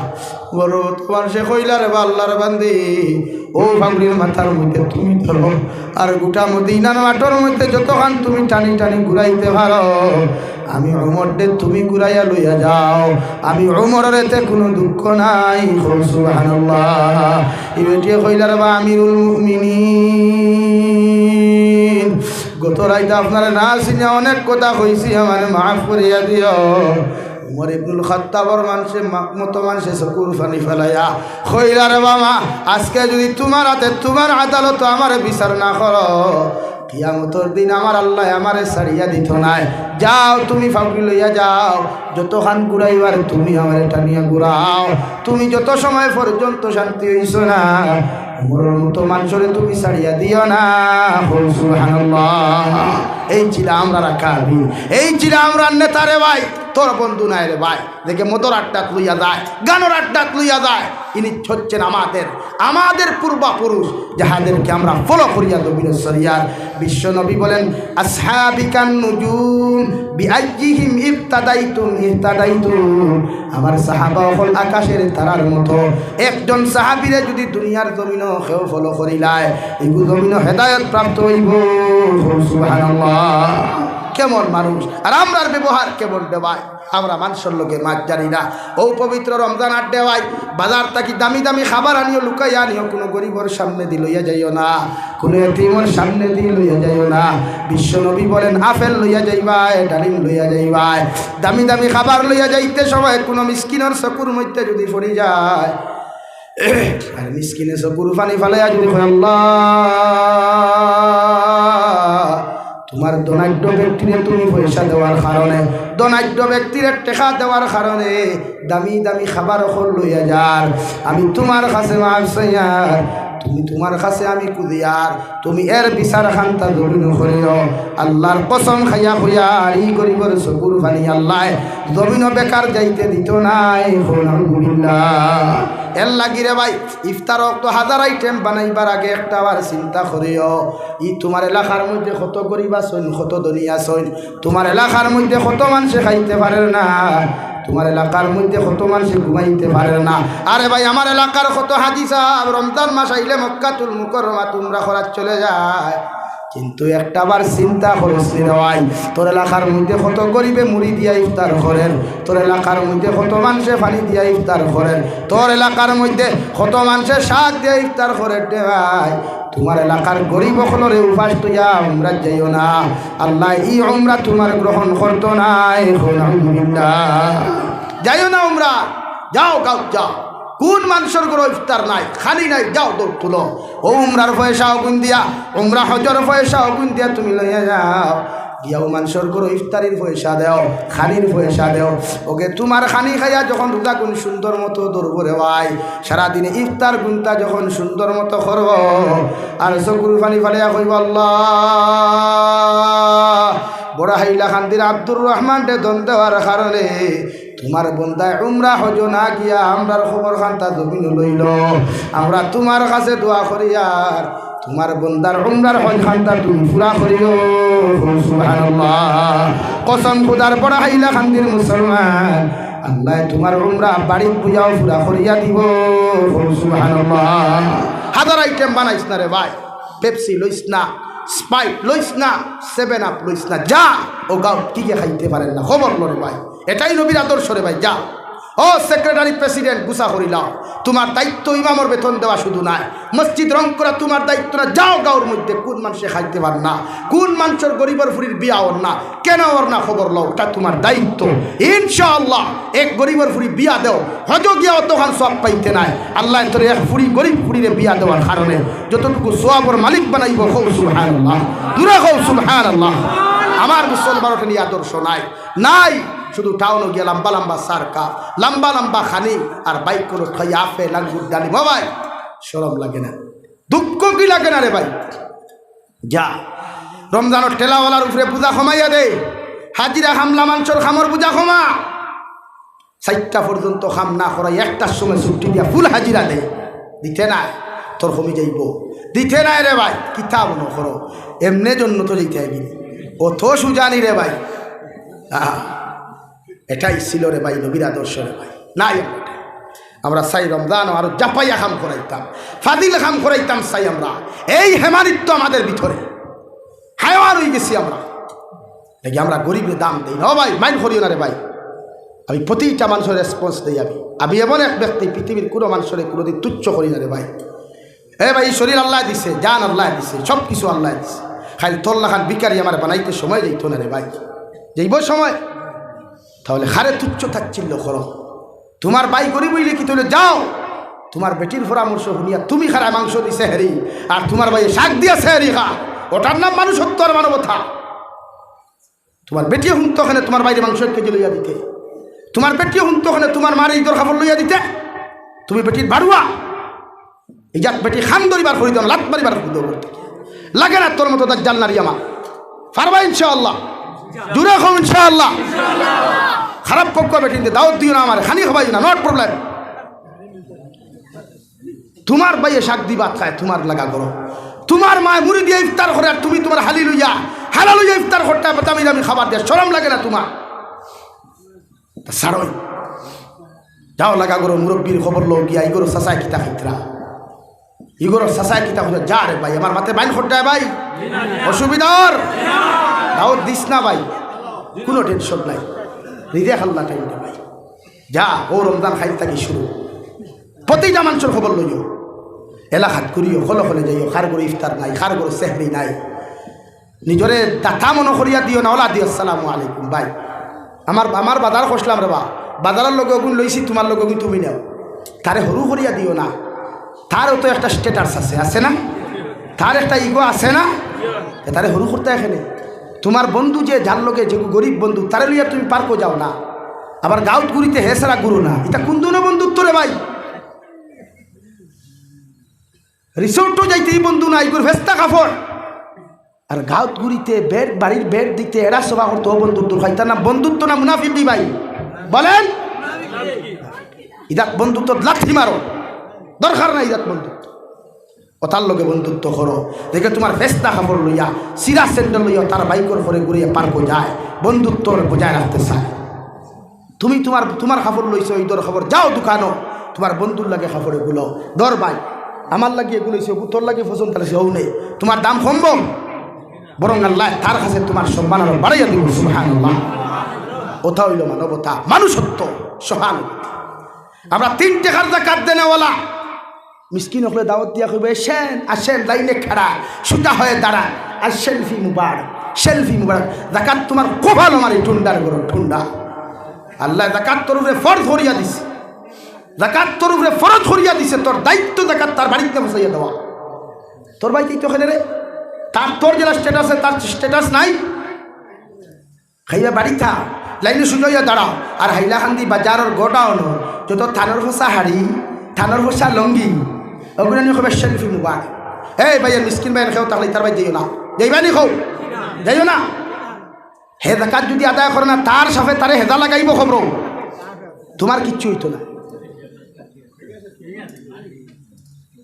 উমরর মতো মানষে কইলা, "রে বা আল্লার বান্দি, অউ ফাউরির মাথার মধ্যে তুমি ধরো, আর গোটা মদিনার মাঠর মধ্যে যতখান তুমি টানি টানি ঘুরাইতে পারো, আমি উমররে তুমি ঘুরাইয়া লইয়া যাও, আমি উমরর এতে কুনু দুঃখ নাই।" কও সুবহানাল্লাহ। ই বেটিয়ে কইলা, "রে বা আমিরুল মুমিনিন, গত রাইত আপনারে না চিনিয়া অনেক কথা কইছি, আমারে মাফ করিয়া দিও।" উমর ইবনুল খাত্তাবর মানষে মা-, মতো মানষে চকুর পানি ফালাইয়া কইলা, "রে বা মা, আজকে যদি তুমার আতে, তুমার আদালতো আমারে বিচার না করো, কিয়ামতর দিন আমার আল্লায় আমারে ছাড়িয়া দিতো নায়। যাও, তুমি ফাউরি লইয়া যাও, যতখান ঘুরাইবার তুমি আমারে টানিয়া ঘুরাও। তুমি যত সময় পর্যন্ত শান্তি অইছো না, আমরার মতো মানষরে তুমি ছাড়িয়া দিও না। কও সুবহানাল্লাহ। এই ছিল আমরার আকাবির, এই ছিল আমরার নেতা রে ভাই। তোর বন্ধু নায় রে ভাই, যেগু মদর আড্ডাত লইয়া যায়, গানর আড্ডাত লইয়া যায়, ইনি হচ্ছেন আমাদের, আমাদের পূর্বপুরুষ, যাহাদেরকে আমরা ফলো করিয়া জমিনে চলিয়ার। বিশ্ব নবী বলেন, "আসহাবি কান নুজুম, বিআইয়িহিম ইক্তাদাইতুম ইহতাদাইতুম।" আমার সাহাবা অকল আকাশের তারার মতো। একজন সাহাবীরে যদি দুনিয়ার জমিনো কেউ ফলো করিলায়, ইগু জমিনো হেদায়েত প্রাপ্ত অইবো। সুবহানাল্লাহ। কেমন মানুষ, আর আমরার ব্যবহার কেমন রে ভাই? আমরা মানষর লগে মাত জানি না। অউ পবিত্র রমজান আড্ডে ভাই, বাজার থাকি দামি দামি খাবার আনিও, লুকাইয়া আনিও, কুনু গরিবর সামনেদি লইয়া যাইও না, কুনু এতিমর সামনেদি লইয়া যাইও না। বিশ্ব নবী বলেন, আপেল লইয়া যাইবায়, ডালিম লইয়া যাইবায়। দামি দামি খাবার লইয়া যাইতে সময় কুনু মিসকিনর চকুর মধ্যে যদি পড়ি যায়, আর মিসকিনে চকুর পানি ফালাইয়া যদি কয়, "আল্লাহ, তুমার ধনাঢ্য ব্যক্তিরে তুমি পয়সা দেওয়ার কারণে, ধনাঢ্য ব্যক্তিরে টেকা দেওয়ার কারণে দামি দামি খাবার অকল লইয়া যার, আমি তুমার কাছে মাফ চাইয়ার, তুমি তুমার কাছে আমি খুজিয়ার, তুমি এর বিচার খান্তা জমিনো করিও।" আল্লাহর কসম খাইয়া কইয়ার, ই গরিবর চকুর পানি আল্লায় জমিনো বেকার যাইতে দিতো নায়। কও নাউজুবিল্লাহ। এর লাগি রে ভাই, ইফতার অক্ত হাজার আইটেম বানাইবার আগে একটা বার চিন্তা করিও, ই তুমার এলাকার মধ্যে কত গরিব আছইন, কত ধনী আছইন, তুমার এলাকার মধ্যে কত মানষে খাইতে পারের না, তুমার এলাকার মধ্যে কত মানষে ঘুমাইতে পারের না। আরে ভাই, আমার এলাকার কত হাজি সাব রমজান মাস আইলে মক্কাতুল মুকাররমাত উমরা করাত চলে যায়, কিন্তু একটা বার চিন্তা করছনি রে ভাই, তোর এলাকার মধ্যে কত গরিবে মুড়ি দিয়া ইফতার করের, তোর এলাকার মধ্যে কত মানষে পানি দিয়া ইফতার করের, তোর এলাকার মধ্যে কত মানষে শাক দিয়া ইফতার করের রে ভাই। তুমার এলাকার গরিব অকলরে উপাস থইয়া উমরাত যাইও না, আল্লায় ই উমরা তুমার গ্রহণ করতো নায়। কও নাউজুবিল্লাহ। যাইও না উমরা, যাও গাউত যাও। কুন মানষর ঘরো ইফতার নাই, খানি নাই, যাও দৌড় তুলো। অউ উমরার পয়সা অগুন দিয়া, উমরা হজর পয়সা অগুন দিয়া তুমি লইয়া যাও। গিয়া অউ মানষর ঘরো ইফতারির পয়সা দেও, খানির পয়সা দেও। অগে তুমার খানি খাইয়া যখন রোজাগুন সুন্দর মতো ধরবো রে ভাই, সারাদিনে ইফতারগুনতা যখন সুন্দর মতো করবো, আর চকুর পানি ফালাইয়া কইবো, "আল্লাহ, বড় হাইলাকান্দির আব্দুর রহমানরে ধন দেওয়ার কারণে তুমার বন্দায় উমরা হজো না গিয়া আমরার খবর খান্তা জমিনো লইলো। আমরা তুমার কাছে দোয়া করিয়ার তুমার বন্দার উমরার হজ খান্তা তুমি পুরা করিও।" কও সুবহানাল্লাহ। কসম খুদার, বড় হাইলাকান্দির মুসলমান, আল্লায় তুমার উমরা বাড়িত বইয়াও পুরা করিয়া দিবো। কও সুবহানাল্লাহ। হাজার আইটেম বানাইস না রে ভাই, পেপসি লইস না, স্প্রাইট লইস না, সেভেন আপ লইস না, যা। অউ গাউত কিগে খাইতে পারের না, খবর লো রে ভাই। এটাই নবীর আদর্শ রে ভাই, যা। ও সেক্রেটারি, প্রেসিডেন্ট, গুছা করিলাও। তুমার দায়িত্ব ইমামর বেতন দেওয়া শুধু নায়, মসজিদ রং করা তুমার দায়িত্ব না। যাও গাউর মধ্যে কুন মানষে খাইতে পার না, কুন মানষর গরিবর ফুরির বিয়া অর না, কেনে অর না, খবর লও, ওটা তুমার দায়িত্ব। ইনশাআল্লাহ এক গরিবর ফুরি বিয়া দেও, হজো গিয়া অতখান সওয়াব পাইতে নায়। আল্লায় তোরে এক ফুরি, গরিব ফুরিরে বিয়া দেওয়ার কারণে যতটুকু সওয়াবর মালিক বানাইবো। কও সুবহানাল্লাহ, জুরে কও সুবহানাল্লাহ। আমার মুসলমানর অটা নিয়া আদর্শ নাই, নাই। শুধু টাউনো গিয়া লম্বা লম্বা সারকা, লম্বা লম্বা খানি, আর বাইক গুলো থইয়া আপেল, আঙ্গুর, ডালিম। ও ভাই, শরম লাগে না? দুঃখ কি লাগে না রে ভাই? যা, রমজানর ঠেলাওয়ালার উপরে বুঝা কমাইয়া দে, হাজিরা কামলা মানষর কামর বুঝা কমা। চাইরটা পর্যন্ত কাম না করাই একটার সময় ছুটি দিয়া ফুল হাজিরা দে, দিতে নায়, তোর কমি যাইবো, দিতে নায় রে ভাই, কিতা মনো করো, এমনে জন্নতো যাইতে অইবি নি? অত সুজা নি রে ভাই। আহা, এটাই ছিল রে ভাই নবীর আদর্শ রে ভাই। নাই আমরা, আমরা চাই রমজান আরো জাপাইয়া কাম করাইতাম, ফাজিল কাম করাইতাম চাই আমরা। এই হেমানিত্ব আমাদের ভিতরে, হায়ওয়ান অইগেছি আমরা। দেখি আমরা গরিবরে দাম দেই না। ও ভাই, মাইন্ড করিও না রে ভাই, আমি প্রতিটা মানষর রেসপন্স দেই। আমি, আমি এমন এক ব্যক্তি, পৃথিবীর কুনু মানষরে কুনুদিন তুচ্ছ করি না রে ভাই। এ ভাই, ই শরীর আল্লায় দিছে, জান আল্লায় দিছে, সব কিছু আল্লায় দিছে। খালি তোর লাখান ভিখারি আমারে বানাইতে সময় যাইতো না রে ভাই, যাইবো সময়। তাহলে কারে তুচ্ছ তাচ্ছিল্য করো? তুমার ভাই গরিব অইলে কিতা অইলো, যাও, তুমার বেটির পরামর্শ হুনিয়া তুমি খারায় মাংস দি সেহরি, আর তুমার ভাইয়ে শাক দিয়া সেহরি খা, ওটার নাম মানুষত্ব আর মানবতা। তুমার বেটিয়ে হুনতো কেনে তুমার ভাইরে মাংস এক কেজি লইয়া দিতে? তুমার বেটিয়ে হুনতো কেনে তুমার মারে ইদর কাপড় লইয়া দিতে? তুমি বেটির বাড়ুয়া। ইজাত বেটি খান ধরিবার করি দেও না, লাত মারিবার করি দেও। লাগে না তোর মতো দাজ্জাল নারী আমার। পারবা ইনশাআল্লাহ? জুরে কও ইনশাআল্লাহ। খারাপ পক্ষ বেটিন্তে দাওয়াত দিও না আমার, খানি খাবাইও না, not problem। তোমার ভাইয়ে শাক দি ভাত খায়, তোমার লাগা করো। তোমার মায় মুড়ি দিয়া ইফতার করে, আর তুমি তোমার হালি লইয়া, হালা লইয়া ইফতার করতে, বেটামির আমি খাবার দিয়া, শরম লাগে না তোমার? তা ছাড়ো। যাও লাগা করো, মুরব্বির খবর লও গিয়া, ইগোর চাচায় কিতা খাইতরা, ইগোর চাচায় কিতা খাইতরা। যা রে ভাই, আমার মাতে বাইন খোদ্দায় ভাই, অসুবিধার দাওয়াত দিস না ভাই, কোনো টেনশন নাই। নিজে খাল্লা টাইম দে ভাই। যা, ও রমজান খাইল থাকি শুরু। প্রতিটা মানুষের খবর লইও, এলাকাত ঘুরিও, খলে খলে যাইও, কার ঘরো ইফতার নাই, কার ঘরো সেহরি নাই। নিজরে দাতা মনো করিয়া দিও না, ওলা দিও, "আসসালামু আলাইকুম ভাই, আমার, আমার বাজার খসলাম রে বা, বাজারর লগে অগুন লইছি, তোমার লগে অগুন তুমি নেও।" তারে হুরু করিয়া দিও না, তারও তো একটা status আছে, আছে না? তার একটা ইগো আছে না? এ, তারে হুরু করতে এখানে। তোমার বন্ধু যে, যার লগে যে গরিব বন্ধু, তারে লইয়া তুমি পার্কো যাও না, আবার গাউত ঘুরিতে হে ছাড়া ঘুরো না। এটা কোন ধরনের বন্ধুত্ব রে ভাই? রিসোর্টও যাইতে ই বন্ধু নাই, ইগুর ফেস্তা কাপড়। আর গাউত ঘুরিতে বেড, বাড়ির বেড দিতে এরা সভা করতো, ও বন্ধুত্ব খাইতা না, বন্ধুত্ব না মুনাফিকি ভাই? বলেন, ইদাত বন্ধুত্ব লাথি মারো, দরকার নাই ইদাত বন্ধুত্ব। ও তার লগে বন্ধুত্ব করো, দেখে তোমার ফেস্তা কাপড় লইয়া, সিরা স্যান্ডেল লইয়া তার বাইকর করে ঘুরিয়ে পার্কো যায়, বন্ধুত্ব বজায় রাখতে চায়। তুমি তোমার, তোমার কাপড় লইছো, ঈদর কাপড়, যাও দোকানো, তোমার বন্ধুর লাগে কাপড় এগুলো, ধর ভাই, আমার লাগি এগুলো লইছো, তোর লাগি পছন্দ আছে, হউ নেই, তোমার দাম কমবো, বরং আল্লাহ তার কাছে তোমার সম্মান আরো বাড়াইয়া দিব। সুবহানাল্লাহ। ওটা হইল মানবতা, মানুষত্ব, সহানুভূতি। আমরা তিন টেকার জাকাত দেনেওয়ালা, মিসকিন অকলে দাওয়াত দিয়া কইবো, "এসেন, আসেন, লাইনে খাড়া, সোজা হয়ে দাঁড়ান, আর সেলফি মুবারক, সেলফি মুবারক।" জাকাত তোমার কপাল আমার এই টুন্ডার ঘরো, টুন্ডা। আল্লাহ জাকাত তোর উপরে ফরজ করিয়া দিছে, জাকাত তোর উপরে ফরজ করিয়া দিছে, তোর দায়িত্ব জাকাত তার বাড়িতে পৌঁছাইয়া দেওয়া। তোর বাড়িতেই তো এখানে রে, তার তোর যেটা স্ট্যাটাস আছে, তার স্ট্যাটাস নাই। খাইয়া বাড়ি থা, লাইনে সোজা হইয়া দাঁড়াও। আর হাইলাকান্দি বাজারর গোডাউন, যত থানর ফসা হাড়ি, থানর ফসা লঙ্গি, ওগুলো নিয়ে কইবা সেলফি মুবারক। এই ভাইয়া, মিসকিন ভাইয়া, কেউ তাহলে তার ভাই যাইও না, যাইবা নি কও, যাইও না। হে জাকাত যদি আদায় করে না, তার সাথে তারে হেদা লাগাইবো খবর, তোমার কিচ্ছু হইতো না।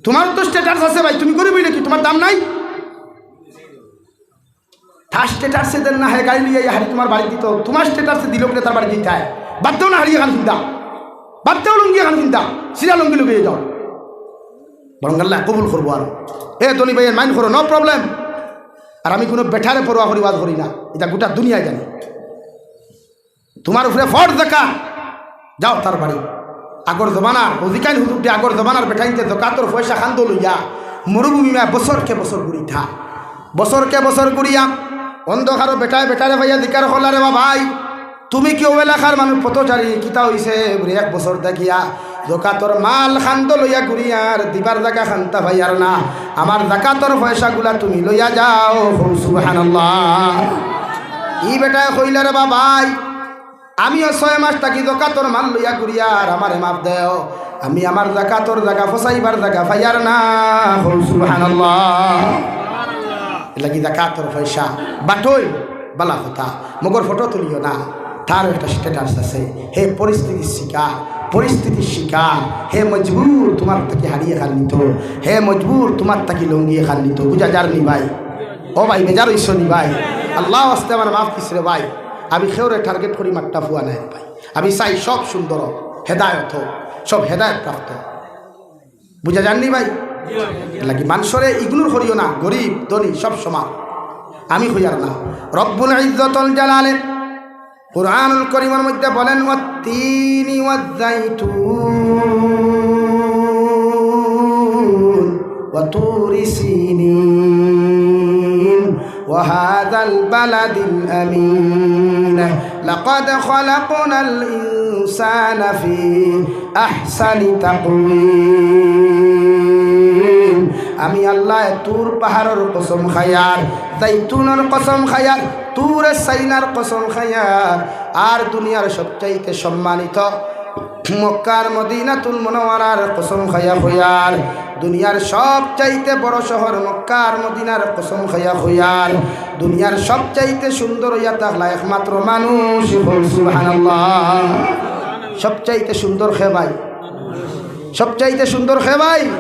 তোমার তো স্ট্যাটাস আছে ভাই, তুমি গরিব হইলে কি তোমার দাম নাই? তার স্ট্যাটাসে দেন না, হে গাড়ি লইয়া হাড়ি তোমার বাড়ি দিত, তোমার স্ট্যাটাসে দিল কেনে তার বাড়ি দিতে হয়? বাদ দেও না হাড়ি এখান চিন্তা, বাদ দেও লুঙ্গি এখান চিন্তা, সিরা লুঙ্গি লুকিয়ে যাও। বরং আল্লাহ কবুল করবো। আর এ ধনী ভাইয়ের মাইন্ড করো, নো প্রবলেম। আর আমি কোনো বেটারে পরোয়া করি ওয়াজ করি না, এটা গোটা দুনিয়ায় জানে। তোমার উপরে ফরজ জাকাত, যাও তার বাড়ি। আগর জমানার, অধিকাইন হুজুর দে আগর জমানার বেটাইন্তে জাকাতর পয়সা খান্দো লইয়া মরুভূমি মায় বছরকে বছর ঘুরিতা। বছরকে বছর ঘুরিয়া অন্ধকারো বেটায় বেটারে পাইয়া জিকার করলা, "রে বা ভাই, তুমি কি ও এলাকার মানুষ পথচারী? কিতা হইছে?" বুলে, "এক বছর দেখিয়া জাকাতর মাল খান্দো লইয়া ঘুরিয়ার, দিবার জাগা খান্তা পাইয়ার না। আমার জাকাতর পয়সাগুলা তুমি লইয়া যাও।" কও সুবহানাল্লাহ। ই বেটায় কইলা, "রে বা ভাই, আমিও ছয় মাস থাকি জাকাতর মাল লইয়া ঘুরিয়ার, আমারে মাফ দেও। আমি আমার জাকাতর জাগা ফসাইবার জাগা পাইয়ার না।" কও সুবহানাল্লাহ। এর লাগি জাকাতর পয়সা বাটইন, বালা কথা, মগর ফটো তুলিও না। তার একটা স্ট্যাটাস আছে, হে পরিস্থিতির শিকার, পরিস্থিতির শিকার, হে মজবুর, তোমার থাকি হাড়ি এখান নিত, হে মজবুর, তোমার থাকি লুঙ্গি এখান নিত। বুঝা যার নি ভাই? ও ভাই, বেজার হইছ নি ভাই? আল্লাহ আস্তে আমার মাফ দিস রে ভাই। আমি কেউরে টার্গেট করি মাত্তা ফুয়া নাই ভাই। আমি চাই সব সুন্দর হোক, হেদায়ত হোক, সব হেদায়ত প্রাপ্ত হোক। বুঝা যার নি ভাই? এর লাগি মানুষরে ইগনোর করিও না, গরিব ধনী সব সমান। আমি কইয়ার না, রব্বুল ইজ্জতুল জালালে কোরআনুল করিমর মধ্যে বলেন, "ওয়াত্তিনি ওয়াজ্জাইতুন ওয়া তুরি সিনিন ওয়া হাযাল বালাদিল আমিন। লাকাদ খালাকনাল ইনসানা ফি আহসানি তাকওয়িম।" আমি আল্লাহ তুর পাহাড়র কসম খাইয়ার, জাইতুনর কসম খাইয়ার, তুরে সাইনার কসম খাইয়ার, আর দুনিয়ার সবচাইতে সম্মানিত মক্কার মদিনাতুল মুনাওয়ারার কসম খাইয়া কইয়ার, দুনিয়ার সবচাইতে বড় শহর মক্কার মদিনার কসম খাইয়া কইয়ার, দুনিয়ার সবচাইতে সুন্দর অইয়া থাকলা একমাত্র মানুষ। কও সুবহানাল্লাহ। সবচাইতে সুন্দর কে ভাই? সবচাইতে সুন্দর কে ভাই?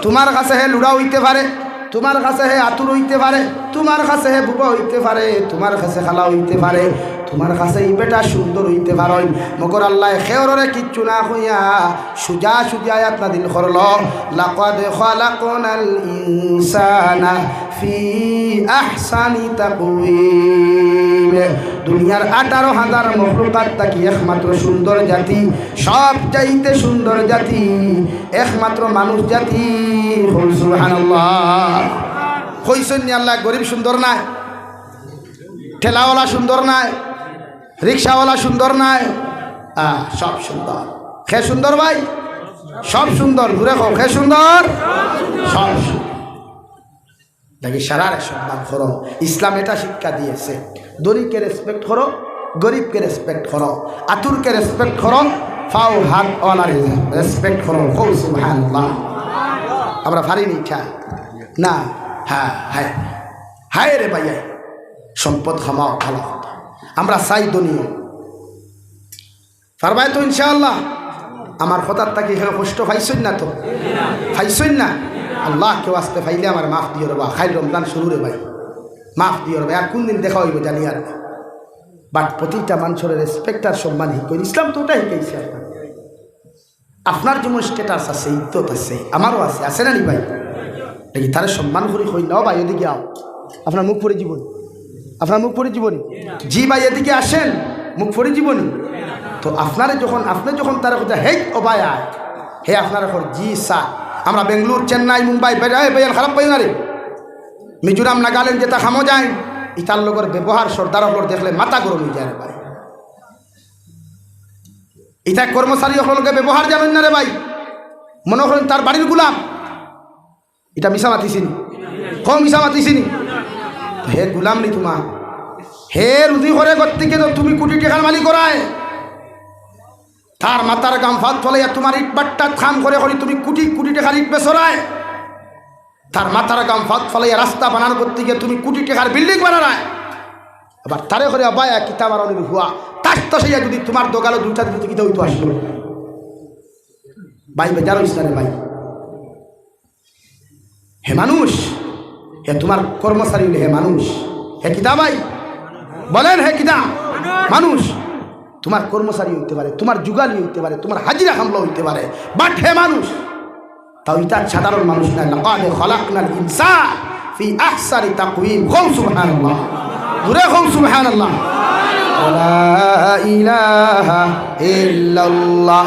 তুমার কাছে হে লুড়া অইতে পারে, তুমার কাছে হে আতুর অইতে পারে, তুমার কাছে হে বুবা অইতে পারে, তুমার কাছে খালা অইতে পারে, তুমার কাছে ই বেটা সুন্দর অইতে পারে, মগর আল্লায় কেউররে কিচ্ছু না কইয়া সুজা সুজা আয়াত নাজিল করলো, "লাকাদ খালাকনাল ইনসানা ফি আহসানি তাকওয়িম।" দুনিয়ার আঠারো হাজার মখলুকাত থাকি একমাত্র সুন্দর জাতি, সবচাইতে সুন্দর জাতি, একমাত্র মানুষ জাতি। কও সুবহানাল্লাহ। কইছইন নি আল্লায় গরিব সুন্দর নায়, ঠেলাওয়ালা সুন্দর নায়, রিক্সাওয়ালা সুন্দর নায়? আহ, সব সুন্দর। কে সুন্দর ভাই? সব সুন্দর। জুরে কও, কে সুন্দর? সব সুন্দর। দেখি, সারারে সম্মান করো। ইসলাম এটা শিক্ষা দিয়েছে, ধনীকে রেসপেক্ট করো, গরিবকে রেসপেক্ট করো, আতুরকে রেসপেক্ট করো, ফাও হাতওয়ালারে রেসপেক্ট করো। কও সুবহানাল্লাহ। আমরা পারি নি ইটা? না। হ্যাঁ, হ্যাঁ। হায় রে ভাই, হায়। সম্পদ কামাও ভালা কথা। আমরা চাই ধনী অই। পারবায় তো ইনশাআল্লাহ? আমার কথার থাকি কেউ কষ্ট পাইছইন না তো? পাইছইন না? আল্লাহকে ওয়াস্তে পাইলে আমারে মাফ দিও রে বা, কাইল রমজান শুরু রে ভাই, মাফ দিও রে ভাই। আর কুন দিন দেখা অইবো জানি আর না। But প্রতিটা মানুষরে রেসপেক্ট আর সম্মান শিখাইন, ইসলাম তো ওটা শিখাইছে আপনারে। আপনার যেমন স্ট্যাটাস আছে, ইজ্জত আছে, আমারও আছে, আছে না নি ভাই? দেখি, তারে সম্মান করি কই না, "ও ভাই, এদিকে আও।" আপনার মুখ পড়ি যিবো নি? আপনার মুখ পড়ি যিবো নি? "জি ভাই, এদিকে আসেন।" মুখ পড়ি যিবো নি? তো আপনারে যখন, আপনে যখন তারে কইতা, "হেই, ও ভাই, আয়", হে আপনারে কর, "জি স্যার।" আমরা বেঙ্গালুর, চেন্নাই, মুম্বাই, বেড়া-, এই ভাইয়ান খারাপ পাইও না রে। মিজোরাম, নাগাল্যান্ড যেতা কামো যাইন, ইতার লগর ব্যবহার সর্দার অকলর দেখলে মাথা গরম অই যায় রে ভাই। ইতা কর্মচারী অকলর লগে ব্যবহার জানইন না রে ভাই, মনো করইন তার বাড়ির গুলাম। ইটা মিছা মাতিছি নি? কও মিছা মাতিছি নি? হে গুলাম নি তুমার? হে রুজি করে গতিকে তো তুমি কুটি টেকার মালিক অরায়। তার মাথার ঘাম ফাত ফালাইয়া তুমার ইট ভাট্টাত কাম করি করি তুমি কুটি কুটি টেকার ইট বেচরায়। তার মাথার ঘাম ফাত ফালাইয়া রাস্তা বানার গতিকে তুমি কুটি টেকার বিল্ডিং বানারায়। আবার তারে কইরায়, "ভাই, কিতা মারানির হুয়া।" তাস তাস অইয়া যদি তুমার দোকানো দুইটা দিতে কিতা অইতো আসলো? ভাই, বেজার অইছ না রে ভাই? হে মানুষ, হে তুমার কর্মচারী অইলে হে মানুষ। হে কিতা ভাই? বলেন, হে কিতা? মানুষ। তুমার কর্মচারী অইতে পারে, তুমার যুগালি অইতে পারে, তুমার হাজিরা কামলা অইতে পারে, but হে মানুষ। তাও ইতা সাধারণ মানুষ নায়। লাকাদ খালাকনাল ইনসানা ফি আহসানি তাকওয়িম। কও সুবহানাল্লাহ। জুরে কও সুবহানাল্লাহ। লা ইলাহা ইল্লাল্লাহ।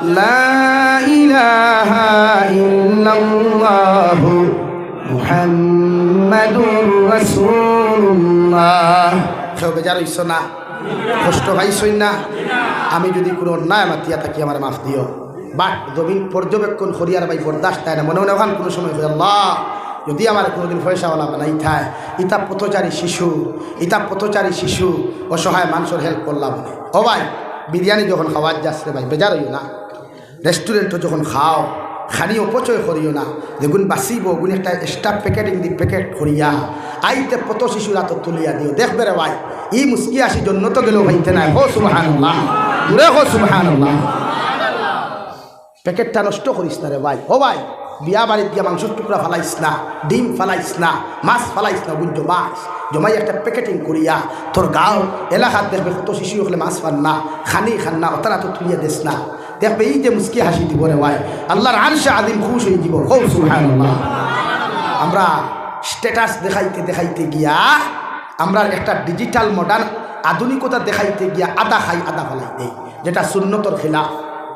লা ইলাহা ইল্লাল্লাহু মুহাম্মাদুর রাসূলুল্লাহ। কেউ বেজার অইছো না? কষ্ট পাইছইন না? আমি যদি কুনু অন্যায় মাতিয়া থাকি, আমারে মাফ দিও। But জমিন পর্যবেক্ষণ করিয়ার ভাই বরদাস্ত অয় না। মনে মনে অখান কুনু সময় কই, "আল্লাহ, যদি আমারে কুনুদিন পয়সাওয়ালা বানাইতায়, ইতা পথচারী শিশু, ইতা পথচারী শিশু, অসহায় মানষর help করলাম অনে।" ও ভাই, বিরিয়ানি যখন খাওয়াত যাস রে ভাই, বেজার অইও না। রেস্টুরেন্টো যখন খাও, খানি অপচয় করিও না। যেগুন বাচিবো, অগুন একটা extra packeting দি packet করিয়া আইতে পথ শিশুর আতো তুলিয়া দিও। দেখবে রে ভাই, ই মুস্কি হাসি জন্নতো গেলেও পাইতে নায়। কও সুবহানাল্লাহ। জুরে কও সুবহানাল্লাহ। প্যাকেটটা নষ্ট করিস না রে ভাই। ও ভাই, বিয়া বাড়িত গিয়া মাংসর টুকরা ফালাইস না, ডিম ফালাইস না, মাছ ফালাইস না, অগুন জমাইস। জমাই একটা packeting করিয়া তোর গাঁও এলাকাত দেখবে কত শিশু অকলে মাছ ফান না, খানি খান না, অতার আতো তুলিয়া দেস না। দেখবে ই যে মুস্কি হাসি দিবো রে ভাই, আল্লাহর আরশে আজিম খুশ অইযিবো। কও সুবহানাল্লাহ। আমরা status দেখাইতে দেখাইতে গিয়া, আমরা একটা digital modern আধুনিকতা দেখাইতে গিয়া আধা খাই আধা ফালাই দেই, যেটা সুন্নতর খিলাফ,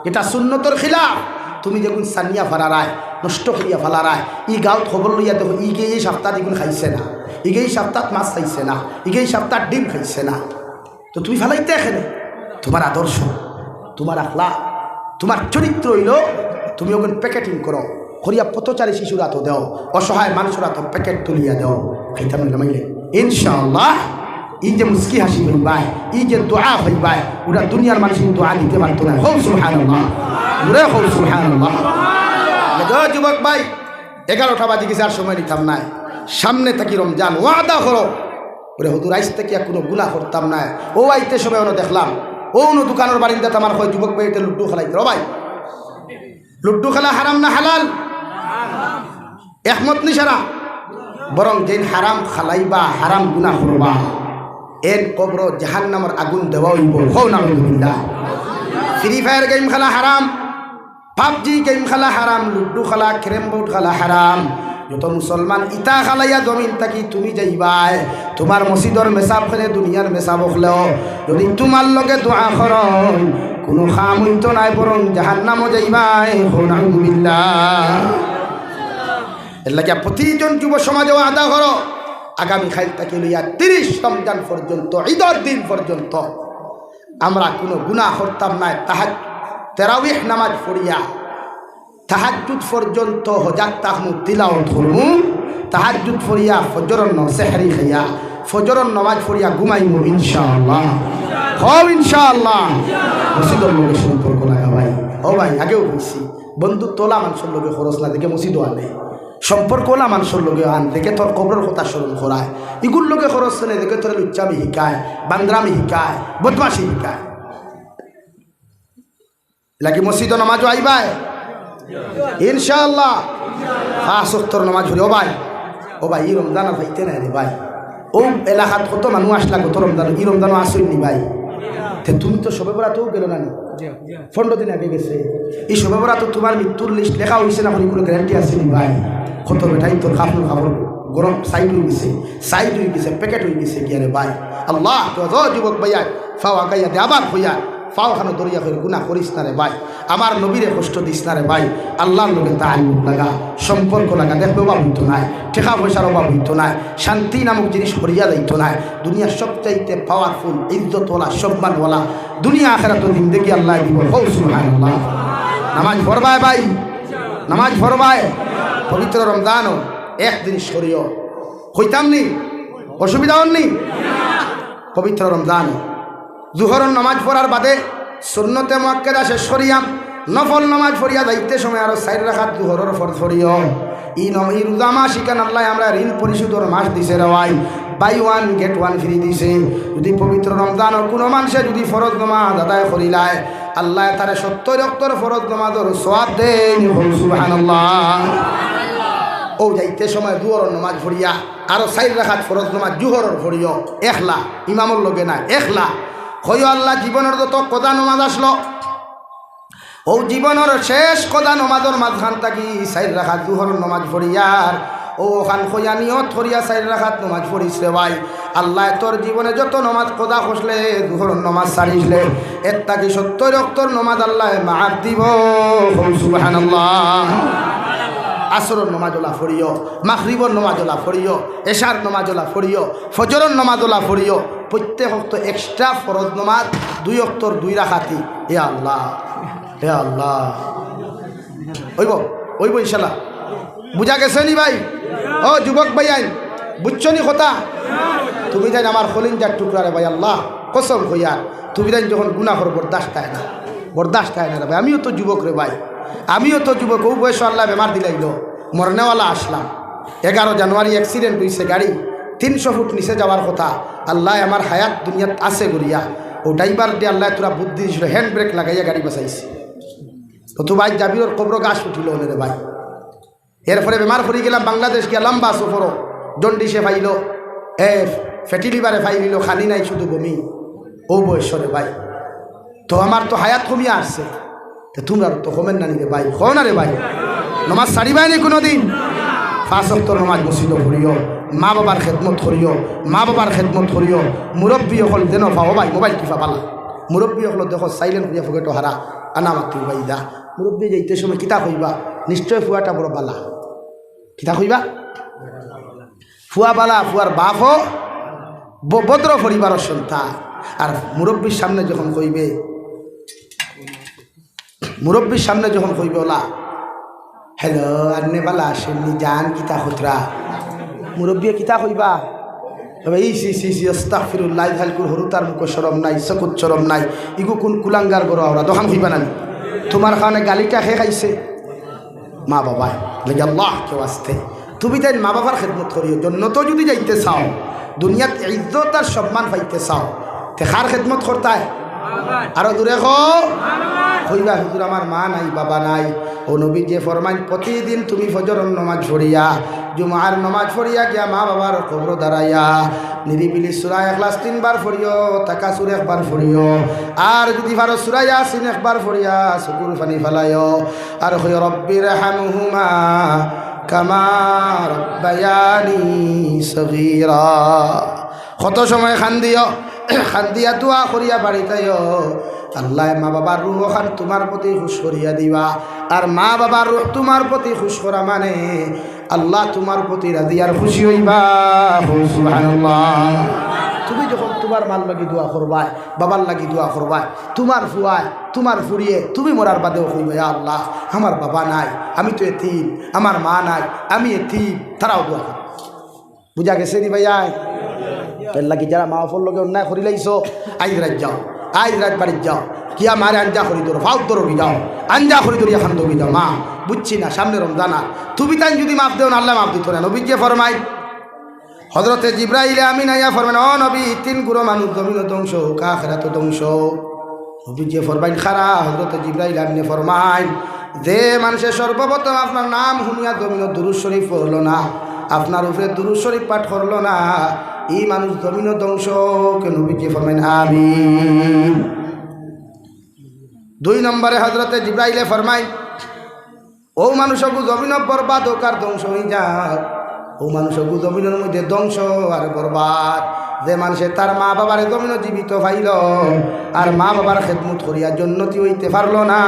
যেটা সুন্নতর খিলাফ। তুমি যেগুন সানিয়া ফালারায়, নষ্ট করিয়া ফালারায়, ই গাঁওত খবর লইয়া দেখো, ইগে ই সাপ্তাত ইগুন খাইছে না, ইগে ই সাপ্তাত মাছ খাইছে না, ইগে ই সাপ্তাত ডিম খাইছে না। তো তুমি ফালাইতে কেনে? তুমার আদর্শ, তুমার আখলাক, তুমার চরিত্র অইলো তুমি অখন প্যাকেটিং করো, করিয়া পথচারী শিশুর আতো দেও, অসহায় মানুষর আতো প্যাকেট তুলিয়া দেও। খাইতাম না মাইলে? ইনশাআল্লাহ, ই যে মুস্কি হাসি পাইবায়, ই যে দোয়া পাইবায়, ওটা দুনিয়ার মানুষ কিন্তু দোয়া দিতে পারতো না। কও সুবহানাল্লাহ, জোরে কও সুবহানাল্লাহ। যুবক ভাই, এগারোটা বাজি গেছে, আর সময় নিতাম নায়। সামনে থাকি রমজান, ওয়াদা করো, ওরে হুজুর, আইজ থাকি আর কুনু গুনা করতাম নায়। অউ আইতে সময় অনো দেখলাম, অউ অনো দোকানর বারিন্দাত আমার কয় যুবক ভাই, ইটা লুডু খেলাইতে, ও ভাই, লুডু খেলা হারাম না হালাল? একমত নি সারা? বরং যেইন হারাম খেলাইবা, হারাম গুনা করবা, এন কবরো জাহান্নামর আগুন দেওয়া অইবো। কও নাউজুবিল্লাহ। ফ্রি ফায়ার গেম খেলা হারাম, পাবজি গেম খেলা হারাম, লুডু খেলা, ক্যারম বোর্ড খেলা হারাম। যত মুসলমান ইতা খেলাইয়া জমিন থাকি তুমি যাইবায়, তুমার মসজিদর মেসাব খেলে দুনিয়ার মেসাব অকলেও যদি তুমার লগে দোয়া করইন, কুনু কাম অইতো নায়, বরং জাহান্নামো যাইবায়। কও নাউজুবিল্লাহ। এর লাগিয়া প্রতিজন যুব সমাজে ওয়াদা করো, আগামী কাইল থাকি লইয়া তিরিশ রমজান পর্যন্ত, ঈদর দিন পর্যন্ত আমরা কুনু গুনা করতাম নায়। তাহাজ-, তেরাবিহ নামাজ পড়িয়া তাহাজ্জুদ পর্যন্ত হজাগ থাকমু, তিলাওয়াত করমু। তাহাজ্জুদ পড়িয়া ফজরর ন-, সেহরি খাইয়া ফজরর নামাজ পড়িয়া ঘুমাইমু ইনশাআল্লাহ। কও ইনশাআল্লাহ। মসজিদর লগে সম্পর্ক লাগা ভাই। ও ভাই, আগেও কইছি, বন্ধুত্ব অলা মানষর লগে খরচ না দেখে মসজিদো আনে, সম্পর্ক অলা মানষর লগে আন দেখে তোর কবরর কথা স্মরণ করায়, ইগুর লগে খরচ না দেখে তোরে লুচ্চামি হিকায়, বান্দরামি হিকায়, বদমাশি হিকায়। লাগি মসজিদো নামাজো আইবায় ইনশাআল্লাহ। পাঁচ ওয়াক্তর নামাজ পড়ি। ও ভাই, ও ভাই, ই রমজান আর পাইতে নায় রে ভাই। অউ এলাকাত কত মানুষ আসলা গত রমজান, ই রমজানও আসইন নি ভাই? তে তুমি তো শবে বরাতও গেলো না নি? পনেরো দিন আগে গেছে। ই শবে বরাতো তুমার মৃত্যুর লিস্ট লেখা অইছে না, কুনু গ্যারান্টি আছে নি ভাই? কত বেটাইন্তর কাফন কাপড় গরম সাইড অই গেছে, সাইড অই গেছে, প্যাকেট অই গেছে গিয়া রে ভাই। আল্লাহ, তো যুবক ভাইয়াইন, পাও আগাইয়া দে, আবার কইয়ার, পাও খানো ধরিয়া কইর, গুনা করিস না রে ভাই, আমার নবীরে কষ্ট দিস না রে ভাই। আল্লাহর লগে তাআল্লুক লাগা, সম্পর্ক লাগা। দেখবে অভাব অইতো নায়, টেকা পয়সার অভাব অইতো নায়, শান্তি নামক জিনিস হারাইয়া যাইতো নায়। দুনিয়ার সবচাইতে পাওয়ারফুল, ইজ্জতওয়ালা, সম্মানওয়ালা, দুনিয়া আখেরাতো জিন্দেগি আল্লায় দিবো। কও সুবহানাল্লাহ। নামাজ পড়বায় ভাই, নামাজ পড়বায়। পবিত্র রমজানও এক জিনিস করিও, কইতাম নি, অসুবিধা অর নি? পবিত্র রমজান, জুহরর নামাজ পড়ার বাদে সুন্নতে মুআক্কাদা শেষ করিয়া নফল নামাজ পড়িয়া যাইতে সময় আরো চাইর রাকাত জুহরর ফরজ পড়িও। ই নম-, ই রোজা মাস ইখান আল্লায় আমরার ঋণ পরিশোধর মাস দিছে রে ভাই, buy one get one free দিছে। যদি পবিত্র রমজানর কুনু মানষে যদি ফরজ নামাজ আদায় করিলায়, আল্লায় তারে সত্তইর ওয়াক্তর ফরজ নামাজর সওয়াব দেইন। কও সুবহানাল্লাহ। অউ যাইতে সময় জুহরর নামাজ পড়িয়া আরো চাইর রাকাত ফরজ নামাজ জুহরর পড়িও, একলা, ইমামর লগে না, একলা। কইও, আল্লাহ, জীবনর যত কজা নামাজ আছলো, অউ জীবনর শেষ কজা নামাজর মাঝখান থাকি চাইর রাকাত জুহরর নামাজ পড়িয়ার, অউ অখান কইয়া নিয়ত করিয়া চাইর রাকাত নামাজ পড়িস রে ভাই। আল্লায় তোর জীবনে যত নামাজ কজা করছলে, জুহরর নামাজ ছাড়িছলে, এর থাকি সত্তইর ওয়াক্তর নামাজ আল্লায় মাফ দিবো। কও সুবহানাল্লাহ। আসরর নামাজ অলা পড়িও, মাগরিবর নামাজ অলা পড়িও, এশার নামাজ অলা পড়িও, ফজরর নামাজ অলা পড়িও, প্রত্যেক ওয়াক্ত এক্সট্রা ফরজ নামাজ দুই ওয়াক্তর দুই রাকাতি। ইয়া আল্লাহ, ইয়া আল্লাহ। অইবো, অইবো ইনশাআল্লাহ। বুঝা গেছে নি ভাই? ও যুবক ভাইয়াইন, বুঝছো নি কথা? তুমি তাইন আমার কলিজার টুকরা রে ভাই, আল্লাহ কসম কইয়ার, তুমি তাইন যখন গুনা করো বরদাস্ত অয় না, বরদাস্ত অয় না রে ভাই। আমিও তো যুবক রে ভাই, আমিও তো যুবক। অউ বয়সো আল্লায় বেমার দিলাইলো, মরনেওয়ালা আছলাম। এগারো জানুয়ারি অ্যাক্সিডেন্ট অইছে গাড়ি, তিনশো ফুট নিচে যাওয়ার কথা। আল্লায় আমার হায়াত দুনিয়াত আছে করিয়া, অউ ড্রাইভাররে আল্লায় থুড়া বুদ্ধি দিছলো, হ্যান্ড ব্রেক লাগাইয়া গাড়ি বাচাইছে। তো তো ভাই জাবিরর কবরো ঘাস উঠিলো অনে রে ভাই। এরপরে বেমার পড়ি গেলাম, বাংলাদেশ গিয়া লম্বা সফরো, জন্ডিসে পাইলো, এ, ফ্যাটি লিভারে পাইলিলো, খানি নাই শুধু বমি। অউ বয়সো রে ভাই, তো আমার তো হায়াত কমিয়া আসছে, তো তুমরার তো কমের না নি রে ভাই, কও না রে ভাই। নামাজ ছাড়িবায় নি কুনুদিন? পাঁচ ওয়াক্তর নামাজ মসজিদো পড়িও, মা বাবার খেদমত করিও, মা বাবার খেদমত করিও, মুরব্বি অকল যেন পাও ভাই, মোবাইল টিপা বালা। মুরব্বি অকল দেখো সাইলেন্ট করিয়া পকেটো হারা, আনা মাতি ভাই দা। মুরব্বি যাইতে সময় কিতা কইবা? নিশ্চয় ফুয়াটা বড় বালা। কিতা কইবা? ফুয়া বালা, ফুয়ার বাপও ব-, ভদ্র পরিবারর সন্তান। আর মুরব্বির সামনে যখন কইবে, মুরব্বির সামনে যখন কইবে, "ওলা, হ্যালো, আন্নে বালা আছেননি? জান কিতা খতরা? মুরব্বিয়ে কিতা কইবা? তবে ই সি সি সি, আস্তাগফিরুল্লাহ, আইজ কাইলকুর হুরুতার মুখো শরম নাই, চকুত শরম নাই, ইগু কুন কুলাঙ্গার ঘরো আওরা, দোকান কইবা নানি? তুমার কারণে গালিটা কে খাইছে? মা বাবায়। লাগি আল্লাহকে ওয়াস্তে তুমি তাইন মা বাবার খেদমত করিও। জন্নতো যুদি যাইতে চাও, দুনিয়াত ইজ্জত আর সম্মান পাইতে চাও, তে কার খেদমত করতায়? আরো জোরে কও। কইবা, "হুজুর, আমার মা নাই, বাবা নাই।" ও নবীজিয়ে ফরমাইন, প্রতিদিন তুমি ফজরর নমাজ পড়িয়া, জুমার নমাজ পড়িয়া গিয়া মা বাবার কবরো দাঁড়াইয়া নিরিবিলি সূরা ইখলাস তিনবার পড়িও, তাকাসুর একবার পড়িও। আর যুদি পারো সূরা ইয়াসিন একবার পড়িয়া চকুর পানি ফালাইও। আর কইও, "রব্বির হামহুমা কামা রব্বায়ানি সগীরা।" কত সময় কান্দিও, কান্দিয়া দোয়া করিয়া বাড়িত আইও। আল্লায় মা বাবার রুহ খান তুমার প্রতি খুশ করিয়া দিবা, আর মা বাবার রুহ তুমার প্রতি খুশ করা মানে আল্লাহ তুমার প্রতি রাজি আর খুশি অইবা। কও সুবহানাল্লাহ। তুমি যখন তুমার মার লাগি দোয়া করবায়, বাবার লাগি দোয়া করবায়, তুমার ফুয়ায়, তুমার ফুড়িয়ে, তুমি মরার বাদেও কইবায়, "ইয়া আল্লাহ, আমার বাবা নাই, আমি তো এতিম, আমার মা নাই, আমি এতিম।" তারাও দোয়া করবা। বুঝা গেছে নি ভাইয়া? এর লাগি যারা মা বাপর লগে অন্যায় করিলাইছো, আইজ রাইত যাও, আইজ রাইত বাড়িত যাও, গিয়া মারে আঞ্জা করি ধরো, ফাউত ধরো গি যাও, আঞ্জা করি ধরিয়া কান্দো গি যাও, "মা, বুঝছি না, সামনে রমজান আর।" তুমি তাইন যুদি মাফ দেও না, আল্লায় মাফ দিতো না। নবীজিয়ে ফরমাইন, হযরতে জিব্রাইল আমিন আইয়া ফরমাইন, "ও নবী, তিন গুরু মানুষ জমিনো ধ্বংস অউক, আখেরাতো ধ্বংস অউক।" নবীজিয়ে ফরমাইন, "কারা?" হযরতে জিব্রাইল আমিনে ফরমাইন, "যে মানষে সর্বপ্রথম আপনার নাম হুনিয়া জমিনো দুরূদ শরীফ পড়লো না, আপনার উপরে দুরূদ শরীফ পাঠ করলো না, ই মানুষ জমিনো ধ্বংস অউক।" নবীজিয়ে ফরমাইন, "আমিন।" দুই নম্বরে হযরতে জিব্রাইলে ফরমাইন, অউ মানুষগু জমিনো বরবাদ অউক আর ধ্বংস অইযাউক। অউ মানুষগু জমিনর মধ্যে ধ্বংস আর বরবাদ। যে মানষে তার মা বাবারে জমিনো জীবিত পাইলো আর মা বাবার খেদমত করিয়া জন্নতি অইতে পারলো না,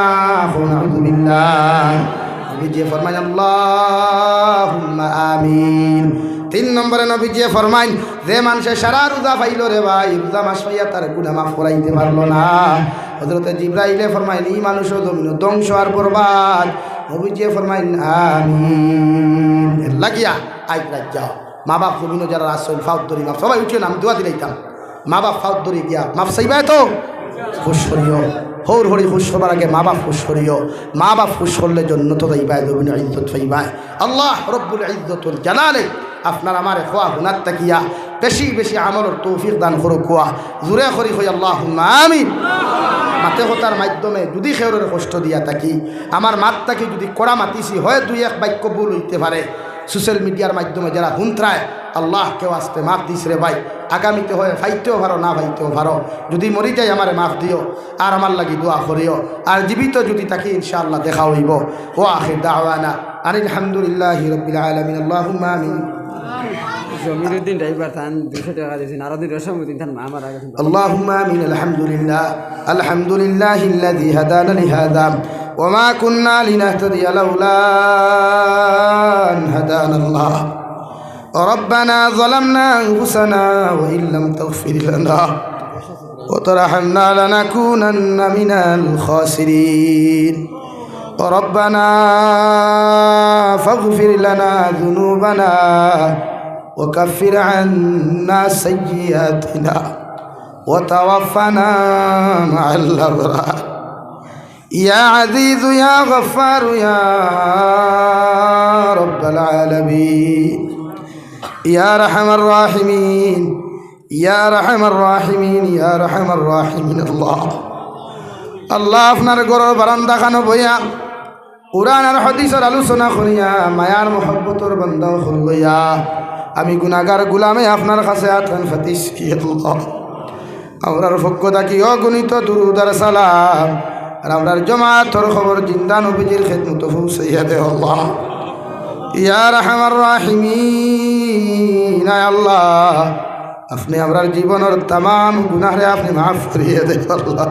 কও নাউজুবিল্লাহ। নবীজিয়ে ফরমাইন, "আল্লাহুম্মা আমিন।" তিন নম্বরে নবীজিয়ে ফরমাইন, যে মানষে সারা রোজা পাইলো রে ভাই, রোজা মাস পাইয়া তার গুনা মাফ করাইতে পারলো না, হযরতে জিব্রাইলে ফরমাইন, "ই মানুষও জমিনো ধ্বংস আর বরবাদ।" নবীজিয়ে ফরমাইন, "আমিন।" এর লাগিয়া আইজ রাইত যাও, মা বাপ জমিনো যারা আছইন, ফাউত ধরি মাফ, সবাই উঠিও না, আমি দোয়া দিলাইতাম। মা বাপ ফাউত ধরি গিয়া মাফ চাইবায় তো খুশ করিও। হউর হড়ি খুশ করবার আগে মা বাপ খুশ করিও। মা বাপ খুশ করলে জন্নতো যাইবায়, জমিনো ইজ্জত পাইবায়। আল্লাহ রব্বুল ইজ্জতুল জালালে আপনার আমারে কওয়া হুনার থাকিয়া বেশি বেশি আমলর তৌফিক দান করউক্কা। জোরে করি কই, "আল্লাহুম্মা আমিন।" মাতে কথার মাধ্যমে যুদি কেউররে কষ্ট দিয়া থাকি, আমার মাত থাকি যুদি কড়া মাতিছি, হয় দুই এক বাক্য ভুল অইতে পারে। সোশ্যাল মিডিয়ার মাধ্যমে যারা হুনতরায়, আল্লাহকে ওয়াস্তে মাফ দিস রে ভাই। আগামীতে হয় পাইতেও পারো, না পাইতেও পারো। যুদি মরি যাই, আমারে মাফ দিও, আর আমার লাগি দোয়া করিও। আর জীবিত যুদি থাকি, ইনশাআল্লাহ দেখা অইবো। ওয়া আখির দাওয়ানা আনিল হামদুলিল্লাহি রাব্বিল আলামিন। আল্লাহুম্মা আমিন। জমিরুদ্দিন ড্রাইভার তান দুইশো টেকা দিছইন, আরো দিন রসমুদ্দিন তান মা মারা গেছইন। আল্লাহুম্মা আমিন। আলহামদুলিল্লাহ, আলহামদুলিল্লাহিল্লাযী হাদানা লিহাযা ওয়া মা কুন্না লিনাহতাদিয়া লাউলা আন হাদানাল্লাহ। ربنا ظلمنا أنفسنا وإن لم تغفر لنا وترحمنا لنكونن من الخاسرين. ربنا فاغفر لنا ذنوبنا وكفر عنا سيئاتنا وتوفنا مع الأبرار. يا عزيز يا غفار يا رب العالمين، يا أرحم الراحمين، يا أرحم الراحمين، يا أرحم الراحمين. আল্লাহ, আল্লাহ, আপনার ঘরর বারান্দা খানো বইয়া কুরআন আর হাদিসর আলোচনা করিয়া, মায়ার মহব্বতর বান্দা অকল লইয়া, আমি গুনাহগার গোলামে আপনার কাছে আত খান পাতিছি আল্লাহ। আমরার পক্ষ থাকি অগণিত দুরুদ আর সালাম, আর আমরার জমাতর খবর জিন্দা নবীজির খেদমতো পৌঁছাইয়া দেও আল্লাহ। ইয়া আরহামার রাহিমিন, আয় আল্লাহ, আপনে আমরার জীবনর তামাম গুনাহরে আপনে মাফ করিয়া দেও আল্লাহ।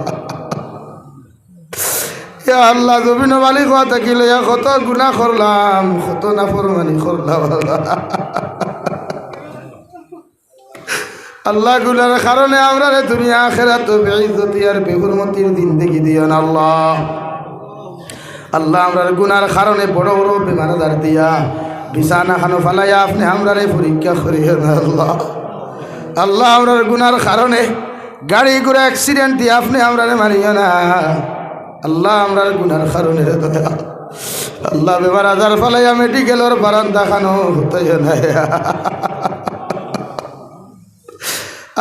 ইয়া আল্লাহ, জমিনো বালিগ অওয়া থাকি লইয়া কত গুনাহ করলাম, কত নাফরমানি করলাম। আল্লাহ, গুনার কারণে আমরারে দুনিয়া আখেরাতো বেইজ্জতি আর বেহুরমতির জিন্দেগি দিও না আল্লাহ। আল্লাহ, আমরার গুনার কারণে বড় বড় বেমার আজার দিয়া বিছানা খানো ফালাইয়া আপনে আমরারে পরীক্ষা করিও না আল্লাহ। আল্লাহ, আমরার গুনার কারণে গাড়ি ঘোড়া accident দিয়া আপনে আমরারে মারিও না আল্লাহ। আমরার গুনার কারণে রে দয়া আল্লাহ, বেমার আজার ফালাইয়া মেডিকেলর বারান্দা খানো হুতাইও না।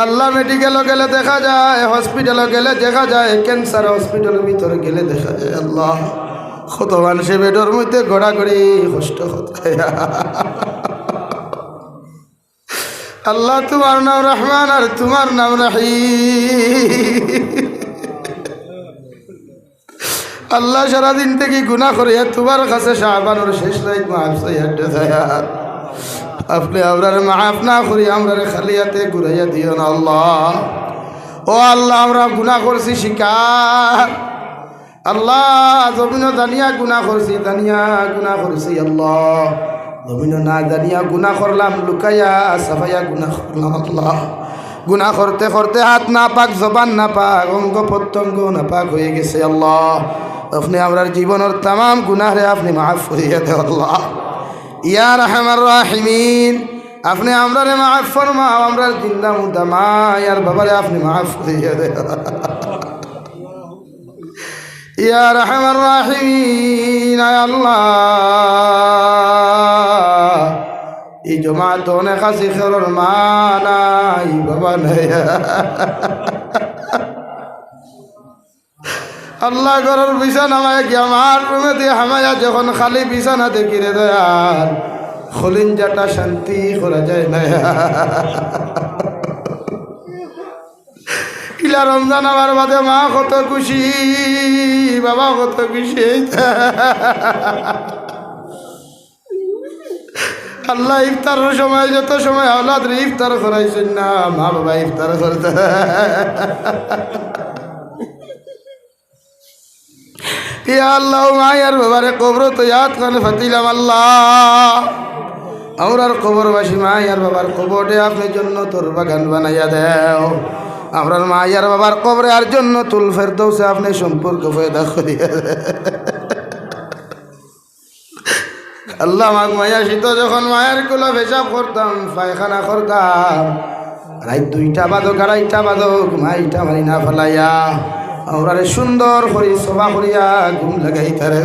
আল্লাহ, মেডিকেলো গেলে দেখা যায়, হসপিটালো গেলে দেখা যায়, ক্যান্সার হসপিটালর ভিতরে গেলে দেখা যায় আল্লাহ, কত মানষে বেডর মধ্যে গড়াগড়ি কষ্ট করতে। আল্লাহ, তুমার নাম রহমান আর তুমার নাম রাহিম। আল্লাহ, সারাদিন থাকি গুনা করিয়া তুমার কাছে শাবানর শেষ রাইত মাফ চাইয়া দয়া। আপনে আমরারে মাফ না করি আমরারে খালি আতে ঘুরাইয়া দিও না আল্লাহ। ও আল্লাহ, আমরা গুনা করছি স্বীকার। আল্লাহ, জমিনো জানিয়া গুনা করছি, জানিয়া গুনা করছি আল্লাহ। জমিনো না জানিয়া গুনা করলাম, লুকাইয়া ছাপাইয়া গুনা করলাম আল্লাহ। গুনা করতে করতে হাত নাপাক, জবান নাপাক, অঙ্গ প্রত্যঙ্গ নাপাক হয়ে গেছে আল্লাহ। আপনে আমরার জীবনর তামাম গুনারে আপনে মাফ করিয়া দেও আল্লাহ। ইয়া আরহামার রাহিমিন, আপনে আমরারে মাফ ফরমাও, আমরার জিন্দা মুর্দা মাই আর বাবারে আপনে মাফ করিয়া দেও। ইয়া আরহামার রাহিমিন, আয় আল্লাহ, ই জমাত অনেক আছে, কেউর মা নাই, বাবা নাই। আল্লাহ, ঘরর বিছানা মায় গিয়া মার রুমে দিয়া হামাইয়া যখন খালি বিছানা দেখি রে দয়াল, কলিজাটা শান্তি করা যায় না। ইলা রমজান আওয়ার বাদে মা কত খুশি, বাবা কত খুশি। আল্লাহ, ইফতারর সময় যত সময় আওলাদরে ইফতার করাইছইন না, মা বাবা ইফতার করতা। ইয়া আল্লাহ, মাই আর বাবারে কবরো তো ইয়াদ খান ফাতিলাম আল্লাহ। আমরার কবরবাসী মাই আর বাবার কবররে আপনে জন্নতর বাগান বানাইয়া দেও। আমরার মাই আর বাবার কবরে আর জন্নতুল ফেরদৌসে আপনে সম্পর্ক পয়দা করিয়া দেও। আল্লাহ, মা ঘুমাইয়া শীত যখন মায়ের কুলো পেশাব করতাম, পায়খানা করতাম, রাইত দুইটা বাজুক, আড়াইটা বাজুক, মাইটা মারি না ফালাইয়া, আমরারে সুন্দর করি সবা করিয়া ঘুম লাগাইতা রে।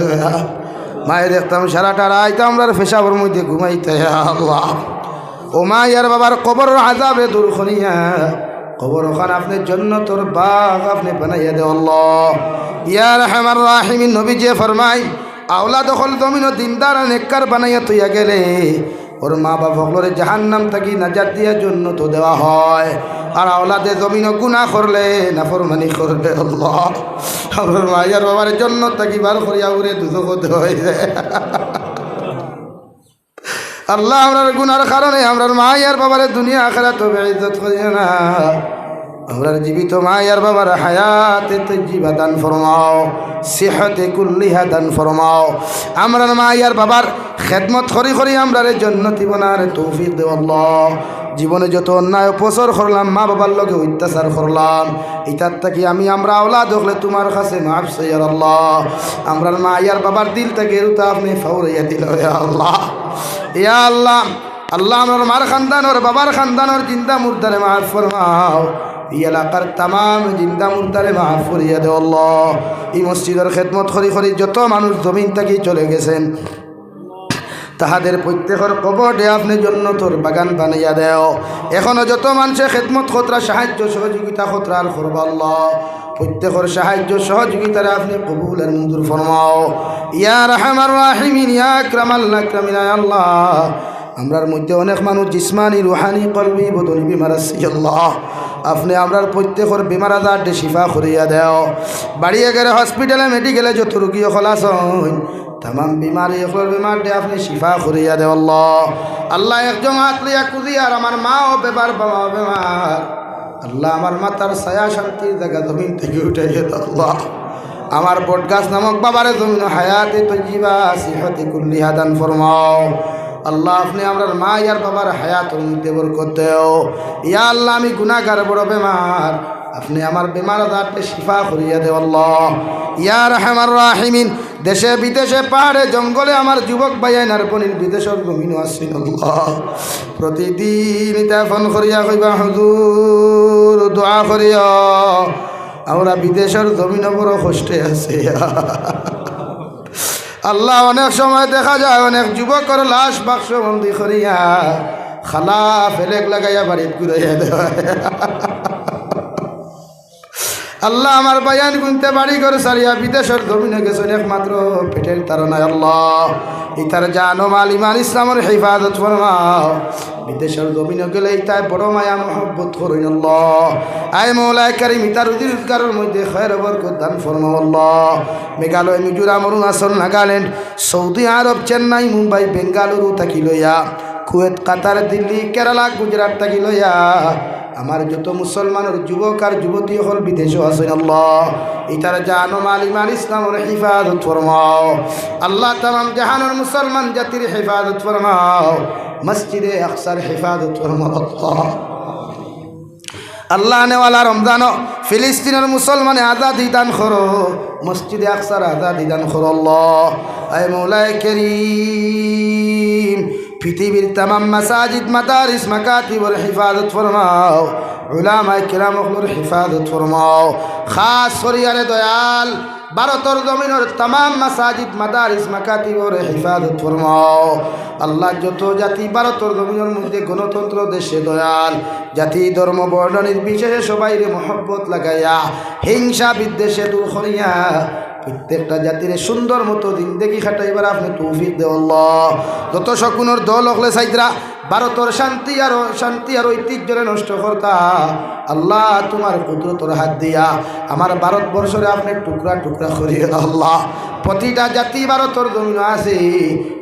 মায়ে দেখতাম সারাটা রাইত আমরার পেশাবর মধ্যে ঘুমাইতা, ইয়া আল্লাহ। ও মা ইয়ার বাবার কবরর আযাবরে দূর করিয়া, কবর ওখান আপনে জন্নতর বাগ আপনে বানাইয়া দেও আল্লাহ। ইয়া আরহামার রাহিমিন, নবীজি ফরমাইন, আওলাদ অকল জমিনো দিনদার আর নেককার বানাইয়া থইয়া গেলে, ওর মা বাপ অকলরে জাহান্নাম থাকি নাজাত দিয়া জন্নতো দেওয়া হয়। আর আওলাদে জমিনো গুনা করলে, নাফরমানি করলে, আল্লাহ, আমরার মাই আর বাবারে জন্নত থাকি বার করিয়া ওরে দুজখো দেওয়া অইযায়। আল্লাহ, আমরার গুনার কারণে আমরার মাই আর বাবারে দুনিয়া আখিরাতো বেইজ্জত করিও না। আমরার জীবিত মাই আর বাবার হায়াতে তৈয়্যিবা দান ফরমাও, সিহতে কুল্লিহা দান ফরমাও। আমরার মাই আর বাবার খেদমত করি করি আমরারে জন্নতি বনার তৌফিক দেও আল্লাহ। জীবনে যত অন্যায় অপচর করলাম, মা বাবার লগে অত্যাচার করলাম, ইতার থাকি আমি আমরা আওলাদ অকলে তুমার কাছে মাফ চাইয়ার আল্লাহ। আমরার মাই আর বাবার দিল থাকি এরুতা আপনে ফাউরাইয়া দিলাও, ইয়া আল্লাহ। ইয়া আল্লাহ, আল্লাহ, আমরার মার খানদানর, বাবার খানদানর জিন্দা মুর্দারে মাফ ফরমাও। ই এলাকার তামাম জিন্দা মুর্দারে মাফ করিয়া দেও আল্লাহ। ই মসজিদর খেদমত করি করি যত মানুষ জমিন থাকি চলে গেছইন, তাহাদের প্রত্যেকর কবররে আপনে জন্নতর বাগান বানাইয়া দেও। এখনো যত মানষে খেদমত করতরা, সাহায্য সহযোগিতা করতরা আর করবা আল্লাহ, প্রত্যেকর সাহায্য সহযোগিতারে আপনে কবুল আর মঞ্জুর ফরমাও। ইয়া আরহামার রাহিমিন, ইয়া আকরামাল আকরামিন, আয় আল্লাহ, আমরার মধ্যে অনেক মানুষ জিসমানি, রুহানি, কলবি, বদনি বেমার আছে, ইয়া আল্লাহ, আপনে আমরার প্রত্যেকর বেমার আজাররে শিফা করিয়া দেও। বাড়িয়ে ঘরে, হসপিটালে, মেডিকেলে যত রুগী অকল আছইন, তামাম বেমারি অকলর বেমাররে আপনে শিফা করিয়া দেও আল্লাহ। আল্লাহ, একজন আত লইয়া কুদিয়ার, আমার মাও বেমার, বাবাও বেমার। আল্লাহ, আমার মাথার ছায়া শান্তির জাগা জমিন থাকি উঠাইয়া দেও আল্লাহ। আমার বটগাছ নামক বাবারে জমিনো হায়াতে তৈয়্যিবা, সিহতে কুল্লিহা দান ফরমাও। আল্লাহ, আপনে আমরার মাই আর বাবার হায়াতর মধ্যে বরকত দেও। ইয়া আল্লাহ, আমি গুনাহগার, বড় বেমার। আপনে আমার বেমার আজাররে শিফা করিয়া দেও আল্লাহ। ইয়া আরহামার রাহিমিন, দেশে বিদেশে পাহাড়ে জঙ্গলে আমার যুবক ভাইয়াইন আর বইনাইন বিদেশর জমিনো আছইন আল্লাহ। প্রতিদিন ইতা ফোন করিয়া কইবা, "হুজুর, দোয়া করিও, আমরা বিদেশর জমিনো বড় কষ্টে আছি।" আল্লাহ, অনেক সময় দেখা যায় অনেক যুবকর লাশ বাক্সবন্দি করিয়া খালা ফেলেক লাগাইয়া বাড়িত ঘুরাইয়া দেওয়া। আল্লাহ, আমার ভাইয়াইন গুনতে বাড়ি ঘর ছাড়িয়া বিদেশর জমিনো গেছইন একমাত্র পেটের তাড়নায়। আল্লাহ, ইতার জান ও মাল ইমান ইসলামর হেফাজত ফরমাও। বিদেশর জমিনো গেলে ইতায় বড় মায়া মহব্বত করইন আল্লাহ। আয় মৌলায় করিম, ইতার রুজি রোজগারর মধ্যে খয়র বরকত দান ফরমাও আল্লাহ। মেঘালয়, মিজোরাম, অরুণাচল, নাগাল্যান্ড, সৌদি আরব, চেন্নাই, মুম্বাই, বেঙ্গালুরু থাকি লইয়া, কুয়েত, কাতার, দিল্লি, কেরালা, গুজরাট থাকি লইয়া আমার যত মুসলমানর যুবক আর যুবতী অকল বিদেশো আছইন আল্লাহ, ইতার জান ও মাল ইমান ইসলামর হেফাজত ফরমাও। আল্লাহ, তামাম জাহানর মুসলমান জাতির হেফাজত ফরমাও। মসজিদে আকসার হেফাজত ফরমাও আল্লাহ। আল্লাহ, আনেওয়ালা রমজানো ফিলিস্তিনর মুসলমানে আজাদি দান করো, মসজিদে আকসার আজাদি দান করো আল্লাহ। আয় মৌলায় করিম, পৃথিবীর তামাম মাসাজিদ, মাদারিস, মাকাতিবর হেফাজত ফরমাও, উলামায়ে কেরাম অকলর হেফাজত ফরমাও। খাস করিয়া রে দয়াল, ভারতর জমিনর তামাম মাসাজিদ, মাদারিস, মাকাতিবর হেফাজত ফরমাও। আল্লাহ, যত জাতি ভারতর জমিনর মধ্যে গণতন্ত্র দেশে দয়াল, জাতি ধর্ম বর্ণ নির্বিশেষে সবাইরে মহব্বত লাগাইয়া হিংসা বিদ্বেষে দূর করিয়া প্রত্যেকটা জাতিরে সুন্দর মতো জিন্দেগি কাটাইবার আপনে তৌফিক দেও আল্লাহ। যত শকুনর দল অকলে চাইতরা ভারতর শান্তি আর, শান্তি আর ঐতিহ্যরে নষ্ট করতা, আল্লাহ, তুমার কুদরতর হাত দিয়া আমার ভারতবর্ষরে আপনে টুকরা টুকরা করিও আল্লাহ। প্রতিটা জাতি ভারতর জমিনো আছে,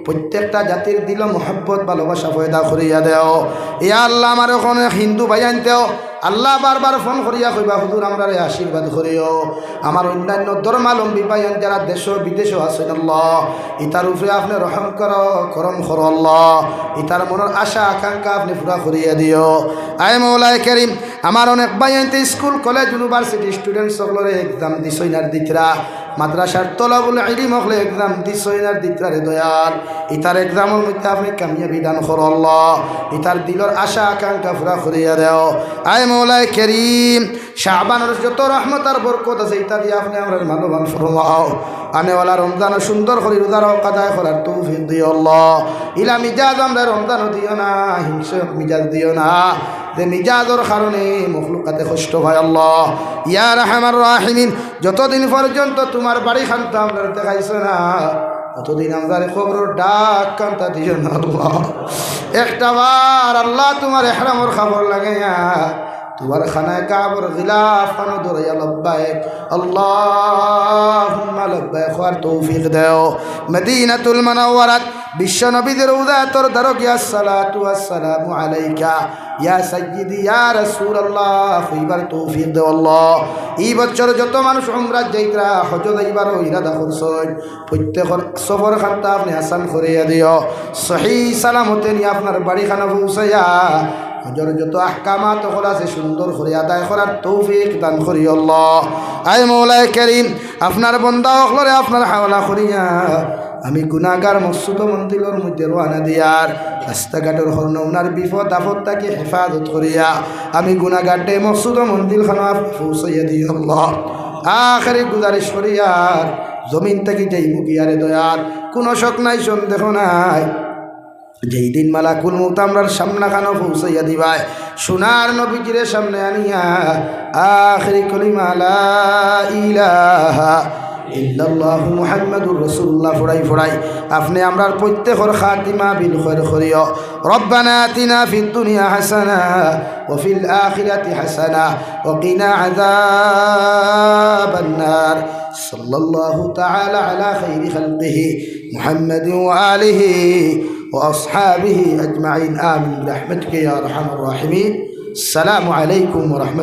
প্রত্যেকটা জাতির দিলো মহব্বত ভালোবাসা পয়দা করিয়া দেও। ইয়া আল্লাহ, আমার অখন হিন্দু ভাইয়াইন্তেও আল্লাহ বারবার ফোন করিয়া কইবা, "হুজুর, আমরারে আশীর্বাদ করিও।" আমার অন্যান্য ধর্মাবলম্বী ভাইয়াইন যারা দেশো বিদেশো আছইন আল্লাহ, ইতার উপরে আপনে রহম করো, করম করো আল্লাহ। ইতার মনর আশা আকাঙ্ক্ষা আপনে পুরা করিয়া দিও। আয় মৌলায় করিম, আমার অনেক ভাইয়াইন্তে স্কুল, কলেজ, ইউনিভার্সিটি স্টুডেন্টস অকলরে এক্সাম দিছইন আর দিতরা, মাদ্রাসার তলাবুল ইলিম অকলে এক্সাম দিছইন আর দিতরা রে দয়াল। ইতার এক্সামর মধ্যে আপনে কামিয়াবি দান করো আল্লাহ। ইতার দিলর আশা আকাঙ্ক্ষা পুরা করিয়া দেও। আয় মৌলায় করিম, শাবানর যত রহমত আর বরকত আছে, ইতা দিয়া আপনে আমরারে মালবান ফরমাও। আনেওয়ালা রমজানো সুন্দর করি রোজা রোজা আদায় করার তৌফিক দিও আল্লাহ। ইলা মিজাজ আমরারে রমজানো দিও না, হিংসক মিজাজ দিও না, যে মিজাজর কারণে মখলুকাতে কষ্ট পায় আল্লাহ। ইয়া আরহামার রাহিমিন, যতদিন পর্যন্ত তুমার বাড়ি খান্তা আমরারে দেখাইছো না, ততদিন আমরারে কবরর ডাক খান্তা দিও না আল্লাহ। একটা বার আল্লাহ তুমার এহরামর কাপড় লাগাইয়া তুমার খানায়ে কাবার গিলাফ খানো ধরাইয়া লব্বাইক আল্লাহুম্মা লব্বাইক কওয়ার তৌফিক দেও। মদিনাতুল মুনাওয়ারাত বিশ্ব নবীর রওজাতর দ্বারো গিয়া আসসালাতু ওয়াসসালামু আলাইকা ইয়া সাইয়্যিদি ইয়া রাসূলুল্লাহ কইবার তৌফিক দেও আল্লাহ। ই বছর যত মানুষ উমরাত যাইতরা, হজো যাইবারও ইরাদা করছইন, প্রত্যেকর সফর খান্তা আপনে আসান করিয়া দিও। সহি সালামতে নিয়া আপনার বাড়ি খানো পৌঁছাইয়া হজর যত আহকামাত অকল আছে সুন্দর করি আদায় করার তৌফিক দান করিও আল্লাহ। আয় মৌলায় করিম, আপনার বন্দা অকলরে আপনার হাওলা করিয়া আমি গুনাগার মকসুদ মঞ্জিলর মধ্যে রওয়ানা দিয়ার রাস্তাঘাটর হর নমুনার বিপদ আপদ থাকি হেফাজত করিয়া আমি গুনাগার দে মকসুদ মঞ্জিল খানো আপনে পৌঁছাইয়া দিও আল্লাহ। আখেরি গুজারিশ করিয়ার জমিন থাকি যাইমু গিয়ারে দয়াল, কোনো শক নাই, সন্দেহ নাই, যেই দিন মালাকুল মউত আমরার সামনা খানো পৌঁছাইয়া দিবায়, সোনার নবীজিরে সামনে আনিয়া আখেরি কলিমা লা ইলাহা ইল্লাল্লাহু মুহাম্মাদুর রাসূলুল্লাহ ফড়াই ফড়াই আপনে আমরার প্রত্যেকর খাতিমা বিল খৈর করিও। রব্বানা আতিনা ফিদ দুনিয়া হাসানা ওয়া ফিল আখিরাতি হাসানা ওয়া কিনা আযাবান নার। সাল্লাল্লাহু তাআলা আলা খাইরি খালকিহি মুহাম্মাদিন ওয়া আলিহি ওয়া আসহাবিহি আজমাইন। আমিন। বিরাহমাতিকা ইয়া আরহামার রাহিমিন। আসসালামু আলাইকুম ওয়া রাহমাতুল্লাহ।